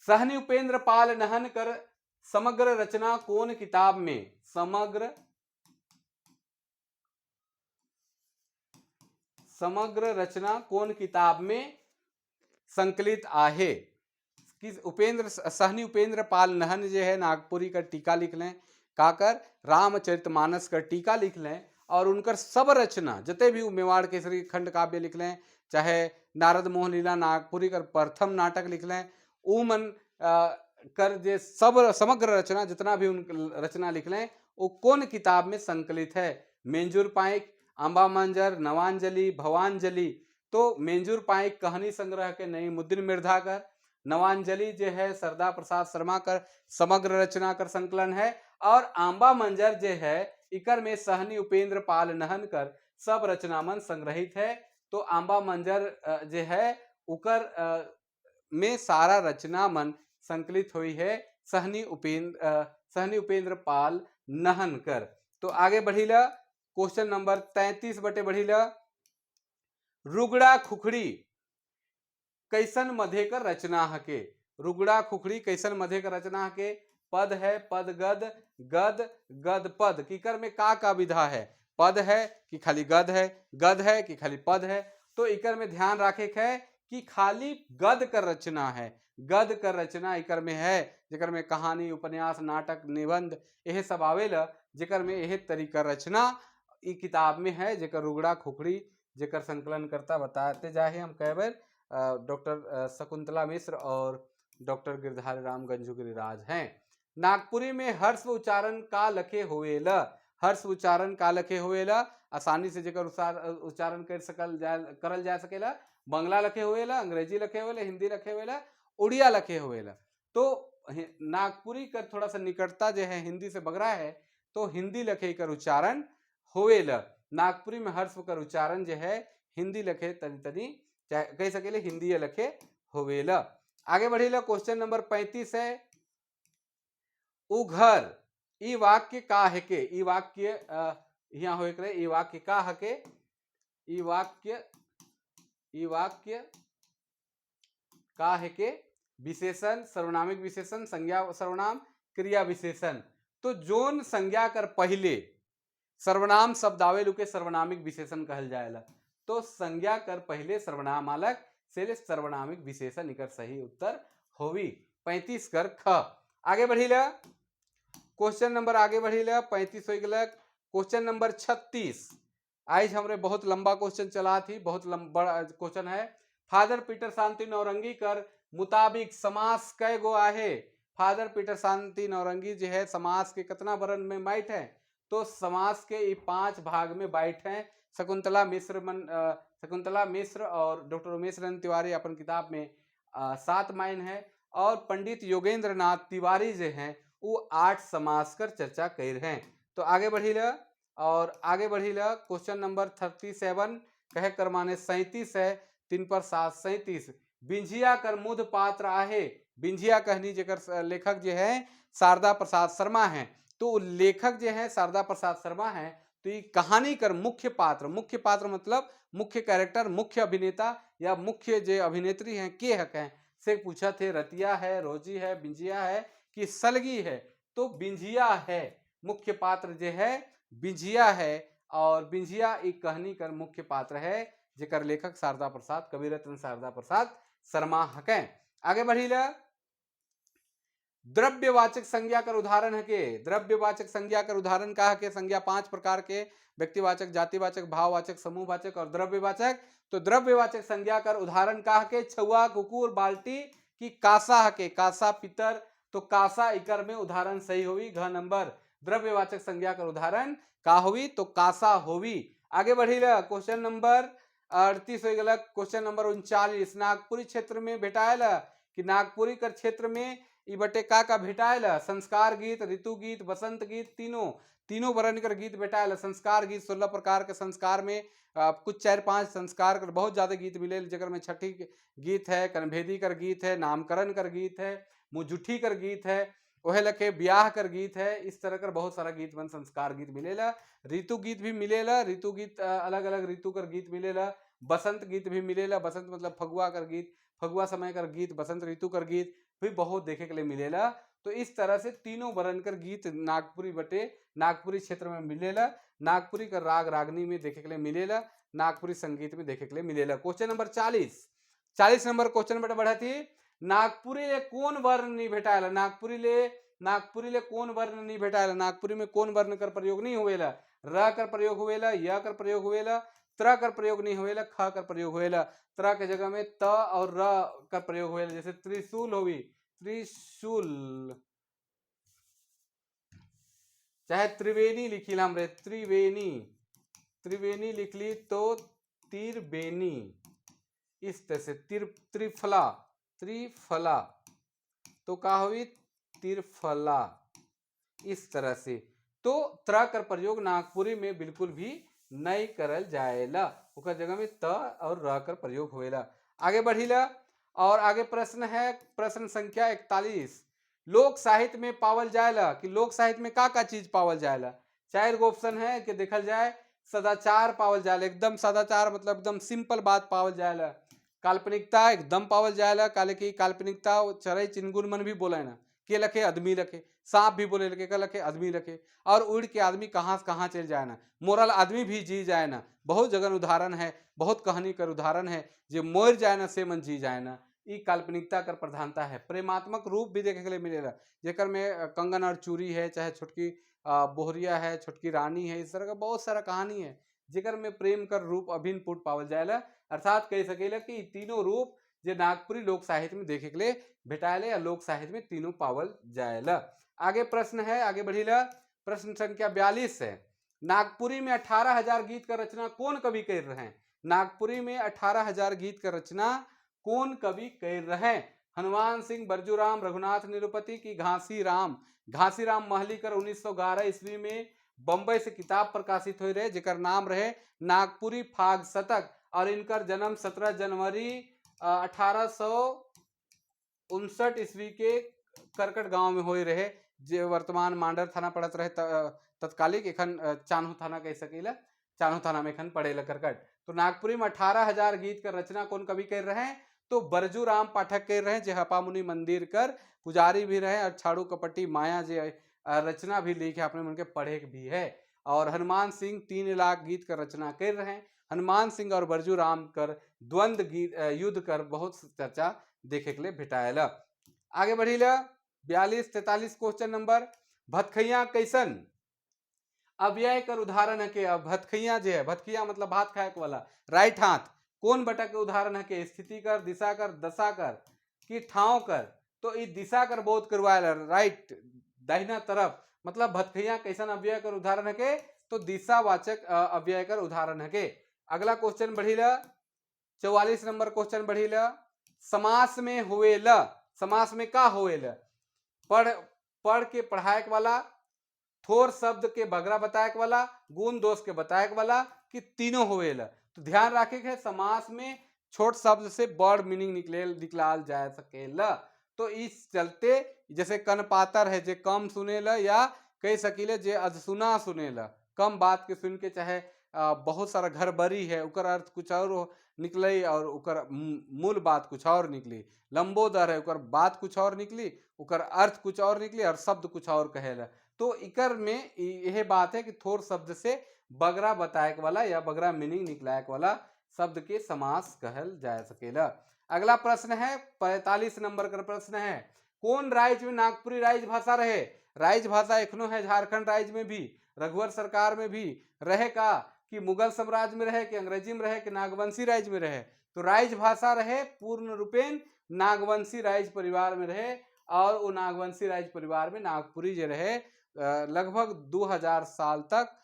सहनी उपेंद्र पाल नहन कर समग्र रचना कौन किताब में? समग्र समग्र रचना कौन किताब में संकलित आहे? कि उपेंद्र सहनी उपेंद्र पाल नहन जो है नागपुरी का टीका लिख लें, काकर रामचरितमानस का टीका लिख लें और उनकर सब रचना जते भी मेवाड़ केसरी खंड काव्य लिख लें, चाहे नारद मोहन लीला नागपुरी कर प्रथम नाटक लिख लें, ऊ मन कर जे सब समग्र रचना जितना भी उन रचना लिख लें वो कौन किताब में संकलित है? मेंजूर पाइक, आंबा मंजर, नवांजलि, भवांजलि। तो मेंजूर पाइक कहानी संग्रह के नईमुद्दीन मिर्धा कर, नवांजलि जो है सरदा प्रसाद शर्मा कर समग्र रचना कर संकलन है, और आंबा मंजर जो है इकर में सहनी उपेंद्र पाल नहन कर सब रचना मन संग्रहित है। तो आंबा मंजर जो है उकर में सारा रचना मन संकलित हुई है सहनी उपेंद्र पाल नहन कर। तो आगे बढ़ीला क्वेश्चन नंबर 33 बटे बढ़ीला, रुगड़ा खुखड़ी कैसन मधे कर रचना हके? रुगड़ा खुखड़ी कैसन मधे कर रचना हके? पद है, पद गद, गद गद पद। किकर में का विधा है? पद है कि खाली गद है, गद है कि खाली पद है? तो इकर में ध्यान रखे है कि खाली गद कर रचना है, गद कर रचना इकर में है, जेकर में कहानी, उपन्यास, नाटक, निबंध यह सब आवेला, जेकर में यह तरीका रचना ई किताब में है, जेकर रुगड़ा खुखड़ी जेकर संकलन करता बताते जाहे हम कई बार डॉक्टर शकुंतला मिश्र और डॉक्टर गिरधारी राम गंजू गिरिराज हैं। नागपुरी में हर्ष उच्चारण का लखे होवेला? हर्ष उच्चारण का लखे होवेला? आसानी से जेकर उच्चारण कर सकल जा करल जा सकेला। बंगला लखे होवेला, अंग्रेजी लखे होवेला, हिंदी लखे होवेला, उड़िया लखे होवेला। तो नागपुरी कर थोड़ा सा निकटता जो है हिंदी से बगरा है, तो हिंदी लखे कर उच्चारण होवेला। नागपुरी में हर्ष कर उच्चारण जो है हिंदी लखे तनी तनी, चाहे कह सकेले हिंदी लखे होवेला। आगे बढ़ेला, क्वेश्चन नंबर 35 है, उघर ई वाक्य का है के? ई वाक्य यहाँ होए करे, ई वाक्य का हके? ई वाक्य का है के? विशेषण, सर्वनामिक विशेषण, संज्ञा सर्वनाम, क्रिया विशेषण। तो जोन संज्ञा कर पहले सर्वनाम शब्द आवेल, के सर्वनामिक विशेषण कहल जाएला। तो संज्ञा कर पहले सर्वनाम आलक से सर्वनामिक विशेषण इकर सही उत्तर होवी, 35 कर ख। आगे बढ़ीला, क्वेश्चन नंबर आगे बढ़ीला, 35 हो गया। Question number 36। आज हमरे बहुत लंबा क्वेश्चन चला थी, बहुत लंबा क्वेश्चन है। फादर पीटर शांति नौरंगी कर मुताबिक समास कै गो आहे? फादर पीटर शांति नौरंगी जो है समास के कितना वर्ण में बाइट है? तो समास के ये पांच भाग में बाइट हैं। शकुंतला मिश्र और डॉक्टर उमेश रंजन तिवारी अपन किताब में 7 माइन है और पंडित योगेंद्र नाथ तिवारी जो हैं, वो 8 समास कर चर्चा कर रहे हैं। तो आगे बढ़ी और आगे बढ़ी, क्वेश्चन नंबर 37 कहे कर माने 37 है, 3 पर 7 37। बिंझिया कर मुद पात्र आहे। बिंझिया कहनी जेकर लेखक जो है शारदा प्रसाद शर्मा हैं। तो लेखक जो है शारदा प्रसाद शर्मा हैं, तो ये कहानी कर मुख्य पात्र, मुख्य पात्र मतलब मुख्य कैरेक्टर, मुख्य अभिनेता या मुख्य जो अभिनेत्री हैं, के हक हैं से पूछा थे। रतिया है, रोजी है, बिंझिया है कि सलगी है? तो बिंझिया है, मुख्य पात्र जो है बिंझिया है और बिंझिया एक कहानी कर मुख्य पात्र है, जेकर लेखक शारदा प्रसाद, कविरत्न शारदा प्रसाद शर्मा हकें। आगे बढ़ी, द्रव्यवाचक संज्ञा कर उदाहरण है के? द्रव्यवाचक संज्ञा कर उदाहरण का है के? संज्ञा पांच प्रकार के, व्यक्तिवाचक, जातिवाचक, भाववाचक, समूहवाचक और द्रव्यवाचक। तो द्रव्यवाचक संज्ञा कर उदाहरण का है के? छुआ, कुकुर, बाल्टी की कासा हके? कासा, पितर। तो कासा इकर में उदाहरण सही होगी, घ नंबर। द्रव्यवाचक संज्ञा कर उदाहरण का होगी? तो कासा होगी। आगे बढ़ी, क्वेश्चन नंबर 38 हो गया। क्वेश्चन नंबर 39, नागपुरी क्षेत्र में भेटायल कि नागपुरी कर क्षेत्र में ई बटे का भेटायल? संस्कार गीत, ऋतु गीत, बसंत गीत, तीनों, तीनों वर्ण कर गीत भेटायल। संस्कार गीत, 16 प्रकार के संस्कार में कुछ चार पांच संस्कार कर बहुत ज्यादा गीत मिले, जकर में छठी गीत है, कनभेदी कर गीत है, नामकरण कर गीत है, मुजुठी कर गीत है, ओहे लखे ब्याह कर गीत है। इस तरह कर बहुत सारा गीत मन संस्कार गीत मिलेला। ऋतु गीत भी मिलेला। ऋतु गीत, अलग अलग ऋतु कर गीत मिलेला। बसंत गीत भी मिलेला। बसंत मतलब फगुआ कर गीत, फगुआ समय कर गीत, बसंत ऋतु कर गीत भी बहुत देखे के लिए मिलेला। तो इस तरह से तीनों वर्ण कर गीत नागपुरी बटे नागपुरी क्षेत्र में मिलेला। नागपुरी का राग रागनी में देखे के लिए मिलेला, नागपुरी संगीत में देखे के लिए मिलेला। क्वेश्चन नंबर 40, 40 नंबर क्वेश्चन बेटा बढ़ा थी। नागपुरी ले कौन वर्ण नहीं भेटायला? नागपुरी ले कौन वर्ण नहीं भेटायला? नागपुरी में कौन वर्ण कर प्रयोग नहीं हुएला? र कर प्रयोग हुएला, य कर प्रयोग हुएला, त्र कर प्रयोग नहीं हुएला, ख कर प्रयोग हुएला। त्र के जगह में त और र का प्रयोग हुएला, जैसे त्रिशूल होवी, त्रिशूल, चाहे त्रिवेणी लिखी हमरे, त्रिवेणी, त्रिवेणी लिख ली तो तिरबेनी, इस तरह से त्रिफला, त्रिफला तो का हुई? तिरफला। इस तरह से तो त्र कर प्रयोग नागपुरी में बिल्कुल भी नहीं करल जाएला, ओकर जगह में त और र कर प्रयोग होएला। आगे बढ़ीला और आगे प्रश्न है, प्रश्न संख्या 41। लोक साहित्य में पावल जाएला कि लोक साहित्य में का का चीज पावल जाएला? चार गो ऑप्शन है कि देखल जाए। सदाचार पावल जाएला, एकदम सदाचार मतलब एकदम सिंपल बात पावल जाएला। काल्पनिकता एकदम पावल जाएला, काले की काल्पनिकता चरई चिनगुन मन भी बोले ना, के लखे? आदमी लखे। सांप भी बोले लखे, के लखे? आदमी लखे। और उड़ के आदमी कहाँ से कहाँ चल जाए ना, मोरल आदमी भी जी जाए ना। बहुत जगह उदाहरण है, बहुत कहानी कर उदाहरण है, जे मोर जाए ना से मन जी जाए ना। ई काल्पनिकता कर प्रधानता है। प्रेमात्मक रूप भी देखे के लिए मिलेगा, जेकर में कंगन और चूरी है, चाहे छोटकी बोहरिया है, छोटकी रानी है, इस तरह का बहुत सारा कहानी है जेकर में प्रेम कर रूप अभिन्न पुट पावल जाएला। अर्थात कह सकेला कि तीनों रूप जे नागपुरी लोक साहित्य में देखे के लिए भेटाएले या लोक साहित्य में तीनों पावल जाएला। आगे प्रश्न है, आगे बढ़ीला, प्रश्न संख्या 42 है। नागपुरी में 18,000 गीत का रचना कौन कवि कर रहे हैं? नागपुरी में 18,000 गीत का रचना कौन कवि कर रहे हैं? हनुमान सिंह, बरजूराम, रघुनाथ निरुपति की घासी राम। घासी राम महली कर 1911 ईस्वी में बम्बई से किताब प्रकाशित हुई रहे, जेकर नाम रहे नागपुरी फाग शतक, और इनकर जन्म 17 जनवरी 1859 ईस्वी के करकट गांव में हुए रहे, जे वर्तमान मांडर थाना पड़त रहे तत्कालिक, एखन चान्हो थाना कह सकीला, चान्हो थाना में एखन पड़ेला करकट। तो नागपुरी में 18,000 गीत कर रचना कौन कवि कर रहे हैं? तो बरजू राम पाठक कर रहे हैं, जे हपामुनि मंदिर कर पुजारी भी रहे और छाड़ू कपटी माया जे रचना भी लिखे, अपने मन के पढ़े भी है। और हनुमान सिंह 3 लाख गीत कर रचना कर रहे हैं। हनुमान सिंह और बरजू राम कर द्वंद्व गीत युद्ध कर बहुत चर्चा देखे के लिए भेटायल। आगे बढ़ी, 42 43 क्वेश्चन नंबर, भतखैया कैसन अव्यय कर उदाहरण है के? अब भतखैया जे है, भतखैया मतलब भात खाए वाला राइट हाथ, कौन बटा के उदाहरण है के? स्थिति कर, दिशा कर, दशा कर कि ठाव कर? तो ई दिशा कर बोध करवायल, राइट, दाहिना तरफ। मतलब भतखैया कैसन अव्यय कर उदाहरण है के? तो दिशावाचक अव्यय कर उदाहरण है के। अगला क्वेश्चन बढ़ीला, 44 नंबर क्वेश्चन बढ़ीला। समास में हुएला, समास में का होएला? पढ़ पढ़ के पढ़ाए वाला, थोर शब्द के बगरा बताए वाला, गुण दोष के बताए वाला कि तीनों होएला? तो ध्यान रखे के समास में छोट शब्द से बड़ मीनिंग निकले निकलाल जा सकेला। तो इस चलते जैसे कनपातर है, जे कम सुनेला, या कह सकीले जे अधसुना सुनेला, कम बात के सुन के, चाहे बहुत सारा घर बरी है, उकर अर्थ कुछ और निकले और उकर मूल बात कुछ और निकली। लंबोदर है, उकर बात कुछ और निकली, उकर अर्थ कुछ और निकली और शब्द कुछ और कहेला। तो इकर में यह बात है कि थोर शब्द से बगरा बताए वाला या बगरा मीनिंग निकलाए वाला शब्द के समास कहल जा सकेला। अगला प्रश्न है, 45 नंबर का प्रश्न है, कौन राज्य में नागपुरी राइज भाषा रहे? राइज भाषा एखनो है, झारखंड राज्य में भी, रघुवर सरकार में भी रहे का, कि मुगल साम्राज्य में रहे, कि अंग्रेजी में रहे, कि नागवंशी राज्य में रहे? तो राइज भाषा रहे, पूर्ण रूपेण नागवंशी राज परिवार में रहे और वो नागवंशी राज परिवार में नागपुरी जे रहे, लगभग 2000 साल तक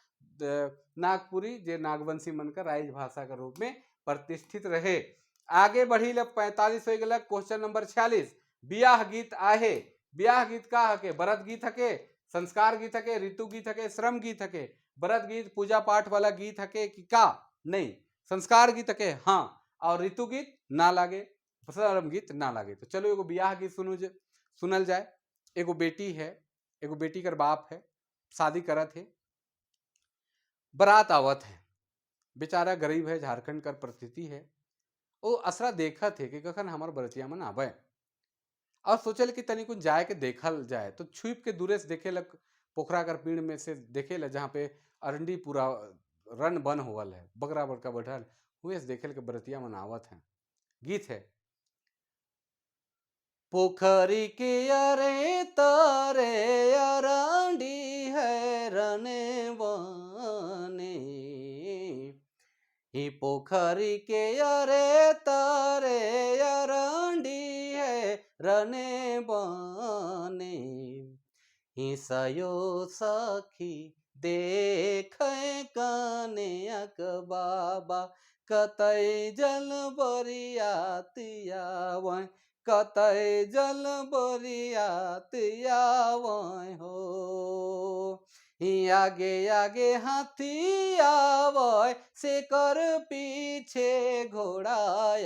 नागपुरी जे नागवंशी मन का राज भाषा के रूप में प्रतिष्ठित रहे। आगे बढ़ी, 45 हो गया। क्वेश्चन नंबर 46, बियाह गीत आहे। ब्याह गीत का हके? बरत गीत हके, संस्कार गीत हके, ऋतु गीत हके, श्रम गीत हके? बरत गीत, पूजा पाठ वाला गीत हके कि का? नहीं। संस्कार गीत हके? हाँ। और ऋतु गीत ना लागे, श्रम गीत ना लागे। तो चलो, एगो ब्याह गीत सुनू, जे सुनल जाए। एगो बेटी है, एगो बेटी कर बाप है, शादी करत है, बारात आवत है। बेचारा गरीब है, झारखंड कर परिस्थिति है। वो असरा देखत है कि कखन हमार बरतिया मन आवे और सोचल कि तनी कुछ जाए के देखल जाए। तो छुप के दूरे से देखे लग, पोखरा कर पीड़ में से देखे ला, जहाँ पे अरंडी पूरा रन बन होवल है, बगरा बड़का बैठल हुए से देखे के बरतिया मन आवत है। गीत है, पोखरी के अरे तारे अरंडी है रने बने, ही पोखरी के अरे तारे अरंडी है रने बने, ही सयो सखी देख कनेक बाबा, कतई जल बरियातिया, कतई जल बरियातिया हो। ही आगे आगे हाथी आवय, से कर पीछे घोड़ा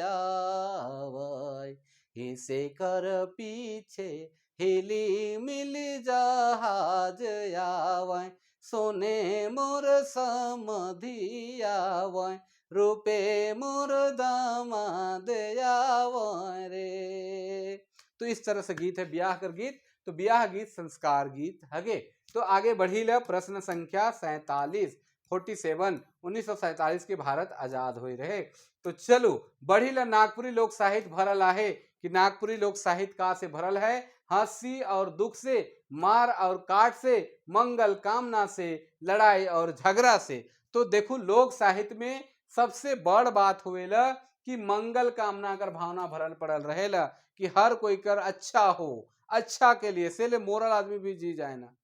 आवय, ही से कर पीछे हिली मिली जहाज आवय, सोने मोर समधि आवय, रूपे मोर दामाद आवय रे। तो इस तरह से गीत है ब्याह कर गीत। तो ब्याह गीत संस्कार गीत हगे। तो आगे बढ़ी ल, प्रश्न संख्या 47, 47, 1947 के भारत आजाद हो रहे। तो चलो बढ़ी ल, नागपुरी लोक साहित्य भरल आहे कि नागपुरी लोक साहित्य का से भरल है? हंसी और दुख से, मार और काट से, मंगल कामना से, लड़ाई और झगड़ा से? तो देखो, लोक साहित्य में सबसे बड़ बात हुएला कि मंगल कामना कर भावना भरल पड़ल रहेला, कि हर कोई कर अच्छा हो, अच्छा के लिए से ले मोरल आदमी भी जी जाए ना,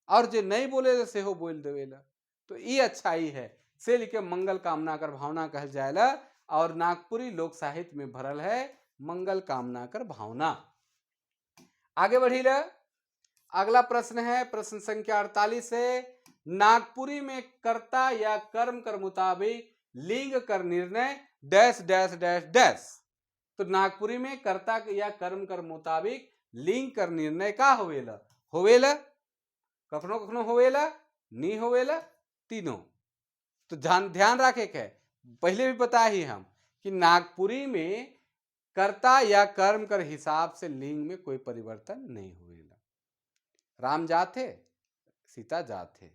और जे नहीं बोले से हो बोल देवेला। तो ये अच्छाई है, से लिखे मंगल कामना कर भावना कहल जाएला और नागपुरी लोक साहित्य में भरल है। मंगल कामना कर भावना। आगे बढ़ी ले, अगला प्रश्न है प्रश्न संख्या 48 है। नागपुरी में कर्ता या कर्म कर मुताबिक लिंग कर निर्णय डैश डैश डैश डैश। तो नागपुरी में कर्ता या कर्म कर मुताबिक लिंग कर निर्णय का होवेला? होवेला, कखनो कखनो होवेला, नी होवेला, तीनों। तो ध्यान ध्यान रखे के, पहले भी बताए ही हम कि नागपुरी में कर्ता या कर्म कर हिसाब से लिंग में कोई परिवर्तन नहीं होवेला। राम जाथे, सीता जाथे,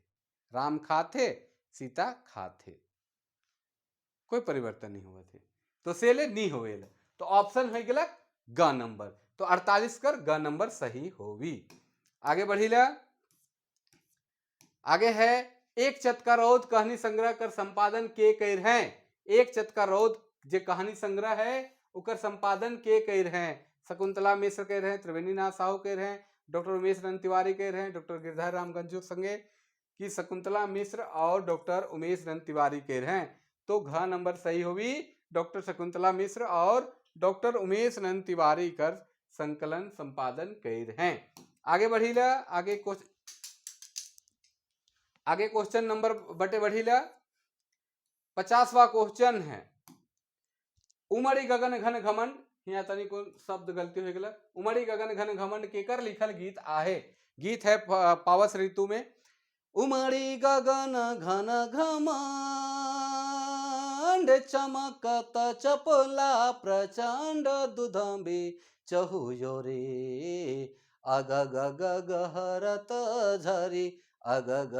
राम खाथे, सीता खाथे, कोई परिवर्तन नहीं हुआ थे, तो सेले नहीं होवेला। तो ऑप्शन हो गया ग नंबर। तो 48 कर ग नंबर सही होवी। आगे बढ़ीला, आगे है एक चतका रौद कहानी संग्रह कर संपादन के कर हैं? एक चतका रौद जे कहानी संग्रह है, उकर संपादन के कर हैं? शकुंतला मिश्र कर हैं, त्रिवेणी नाथ साहू कर हैं, डॉक्टर उमेश नंद तिवारी कर हैं, डॉक्टर गिरधारी राम गंजू संगे, कि शकुंतला मिश्र और डॉक्टर उमेश नंद तिवारी कर हैं? तो घ नंबर सही होगी, डॉक्टर शकुंतला मिश्र और डॉक्टर उमेश नंद तिवारी कर संकलन संपादन कर हैं। आगे बढ़ीला, आगे क्वेश्चन नंबर बटे बढ़ीला। 50वा क्वेश्चन है। उमड़ी गगन घन घमंड, यहाँ तनी कोई शब्द गलती हो गया। उमड़ी गगन घन घमंड केकर लिखल गीत आहे? गीत है पावस ऋतु में। उमड़ी गगन घन घमंड चमकत चपला प्रचंड दुधम्बी चहुयो रे, अग ग गहरत झरी, अग ग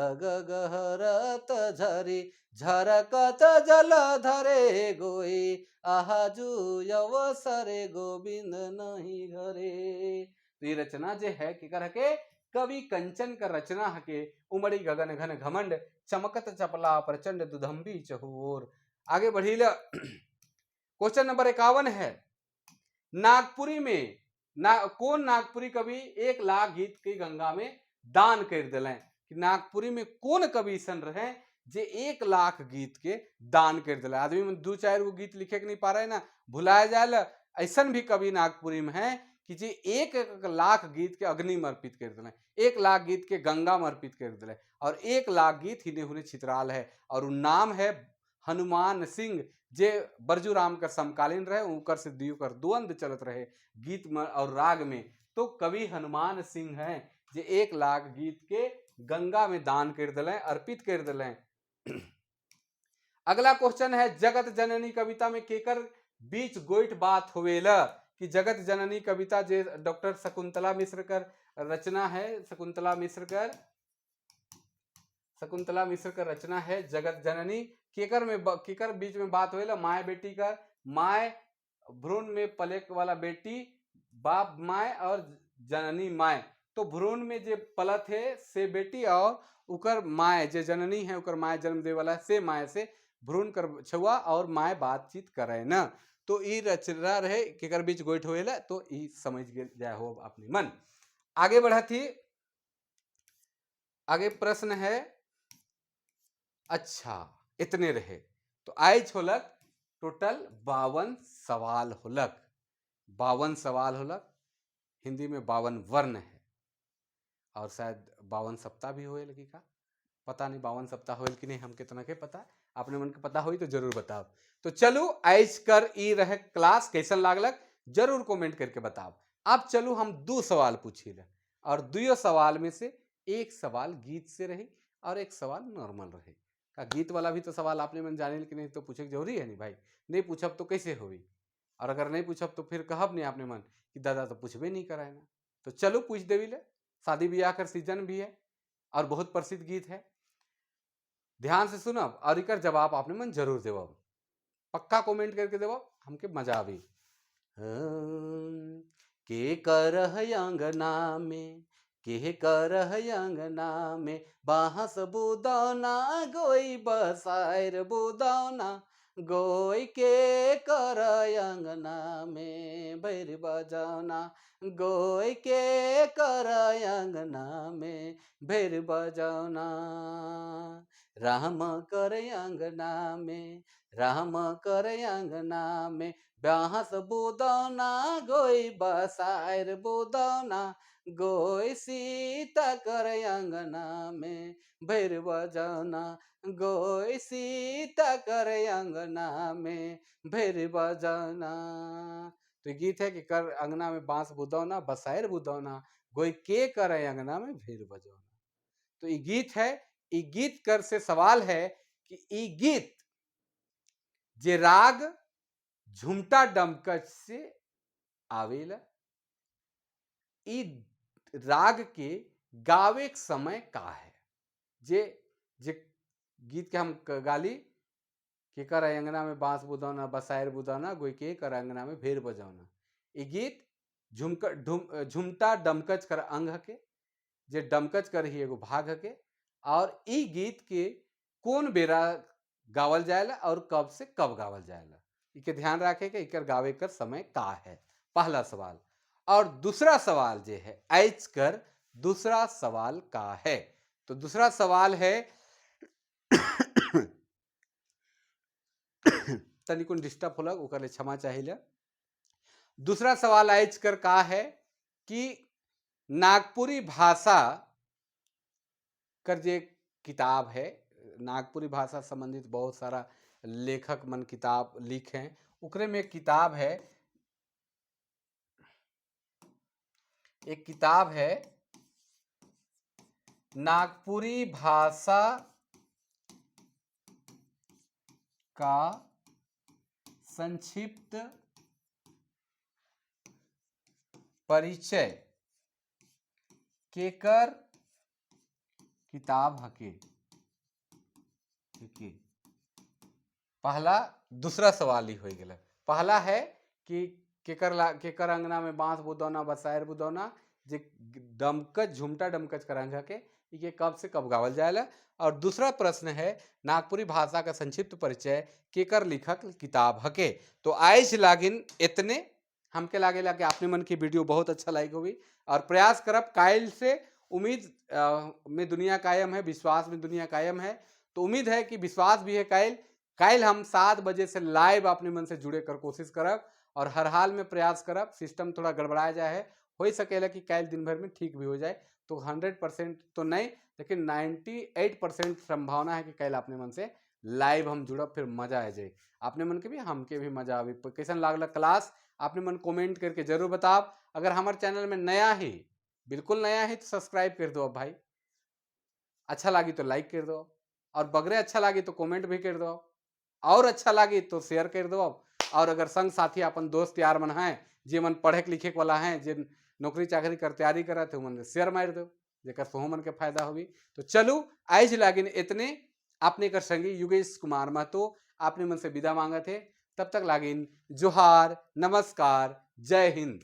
गहरत झरी झरकत जल धरे गोई, आहाजू अवसरे गोविंद नहीं घरे। तो ये रचना जो है केकर हके? कवि कंचन का रचना हके। उमड़ी गगन घन घमंड चमकत चपला प्रचंड दुधम्बी चहुओर। आगे बढ़ी, क्वेश्चन नंबर 51 है। नागपुरी में ना कौन नागपुरी कवि 1 लाख गीत के गंगा में दान कर दिलें? कि नागपुरी में कौन कवि सन रहे जे 1 लाख गीत के दान कर दिले? आदमी में दो चार गो गीत लिखे के नहीं पा रहे ना, भुलाया जाए। ऐसा भी कवि नागपुरी में है कि जे 1-1 लाख गीत के अग्नि में अर्पित कर दिले, 1 लाख गीत के गंगा में अर्पित कर दिले और 1 लाख गीत हिने हुने छितराल है और उ नाम है हनुमान सिंह, जे बरजू राम कर समकालीन रहे। उनकर से दियो कर द्वंद चलत रहे गीत में और राग में। तो कवि हनुमान सिंह हैं जे 1 लाख गीत के गंगा में दान कर दिले, अर्पित कर दिले। अगला क्वेश्चन है, जगत जननी कविता में केकर बीच गोइठ बात होवेला? कि जगत जननी कविता जे डॉक्टर शकुंतला मिश्र कर रचना है, शकुंतला मिश्र कर रचना है जगत जननी, केकर बीच में बात होवेला? माय बेटी कर, माय भ्रूण में पले वाला बेटी, बाप माय और जननी माय। तो भ्रूण में जे पलत है से बेटी और उकर माय जे जननी है, उकर माय जन्म दे वाला से माय से भ्रूण कर छुआ और माय बातचीत करे न। तो ई रचना रहे, केकर बीच गोइठ होएला? तो ई समझ जाए हो अपनी मन। आगे बढ़त ही, आगे प्रश्न है। अच्छा, इतने रहे। तो आइज होलक टोटल 52 सवाल होलक, 52 सवाल होलक। हिंदी में 52 वर्ण है और शायद 52 सप्ताह भी होए लगी का पता नहीं, 52 सप्ताह होए कि नहीं, हम कितना के पता। अपने मन के पता हुई तो जरूर बताओ। तो चलू, आइज कर ई रहे क्लास, कैसन लागलक जरूर कमेंट करके बताओ। अब चलू, हम दो सवाल पूछी रहे और दुयो सवाल में से एक सवाल गीत से रही और एक सवाल नॉर्मल रहे। का गीत वाला भी तो सवाल आपने मन जाने कि नहीं, तो पूछे जरूरी है नहीं भाई? नहीं पूछब तो कैसे होई? और अगर नहीं पूछब तो फिर कहब नहीं आपने मन कि दादा तो पूछबे नहीं कराए ना। तो चलो, पूछ देवी ले। शादी ब्याह कर सीजन भी है और बहुत प्रसिद्ध गीत है। ध्यान से सुनब और इकर जवाब आपने मन जरूर देवब, पक्का कमेंट करके देवब, हमके मजा आवी। के करह अंगना में, के करह अंगना में बांस बुदौना गोई बसायर बुदौना गोई, के कर अंगना में भैर बजौना गोई, के कर अंगना में भैर बजौना। राम कर अंगना में, राम कर अंगना में बांस बुदौना गोई बसायर बुदौना गोई सीता कर अंगना में भैर बजौना गोई सीता कर अंगना में भैर बजौना। तो ये गीत है कि कर अंगना में बांस बुदौना बसायर बुदौना गोई के कर अंगना में भैर बजौना। तो ये गीत है, ये गीत कर से सवाल है कि ये गीत जे राग झुमटा डमकच से आवेला, ई राग के गावे के समय का है? जे जे गीत के हम गाली के कर अंगना में बांस बुदौना बसायर बुदौना गोई के कर अंगना में भेर बजौना, ये गीत झुमटा डमकच कर अंग हके, जे डमकच कर ही एगो भाग हके, और ई गीत के कौन बेरा गावल जाएला और कब से कब गावल जाएला, इके ध्यान रखे के इकर गावे कर समय का है, पहला सवाल। और दूसरा सवाल जे है ऐच कर दूसरा सवाल का है, तो दूसरा सवाल है तनिकुन डिस्टर्ब होलक ओकर ले क्षमा चाहिए। दूसरा सवाल ऐच कर का है कि नागपुरी भाषा कर जे किताब है, नागपुरी भाषा संबंधित बहुत सारा लेखक मन किताब लिखे, उकरे में एक किताब है, एक किताब है नागपुरी भाषा का संक्षिप्त परिचय, केकर किताब हके। ठीक है, पहला दूसरा सवाल ही हो गया। पहला है कि केकर अंगना में बांस बुदौना बसायर बुदौना जे डमकच झुमटा डमकच कर अंग के ये कब से कब गावल जाएला। और दूसरा प्रश्न है नागपुरी भाषा का संक्षिप्त परिचय केकर लिखक किताब हके। तो आइज लागिन इतने हमके लागेला कि आपने मन की वीडियो बहुत अच्छा लाइक होगी और प्रयास करब काइल से उम्मीद में दुनिया कायम है, विश्वास में दुनिया कायम है, तो उम्मीद है कि विश्वास भी है। काइल काइल हम 7 बजे से लाइव अपने मन से जुड़े कर कोशिश करब और हर हाल में प्रयास करब। सिस्टम थोड़ा गड़बड़ाया जाए है, हो सकेला कि काइल दिन भर में ठीक भी हो जाए, तो 100% तो नहीं लेकिन 98% संभावना है कि कल अपने मन से लाइव हम जुड़ब, फिर मजा आ जाए अपने मन के भी हमके भी मजा आवे। कैसन लागल क्लास अपने मन कमेंट करके जरूर बताब। अगर हमारे चैनल में नया ही बिल्कुल नया है तो सब्सक्राइब कर दो भाई, अच्छा लगी तो लाइक कर दो और बगरे अच्छा लगी तो कमेंट भी कर दो और अच्छा लगी तो शेयर कर दो। और अगर संग साथी अपन दोस्त यार मन हैं जे मन पढ़े लिखे वाला हैं जे नौकरी चाकरी कर तैयारी करत है मन शेयर मार दो जेकर सोहो मन के फायदा होगी। तो चलू आइज लागिन इतने आपने कर संगी युगेश कुमार महतो आपने मन से विदा मांगत है। तब तक लागिन जोहार, नमस्कार, जय हिंद।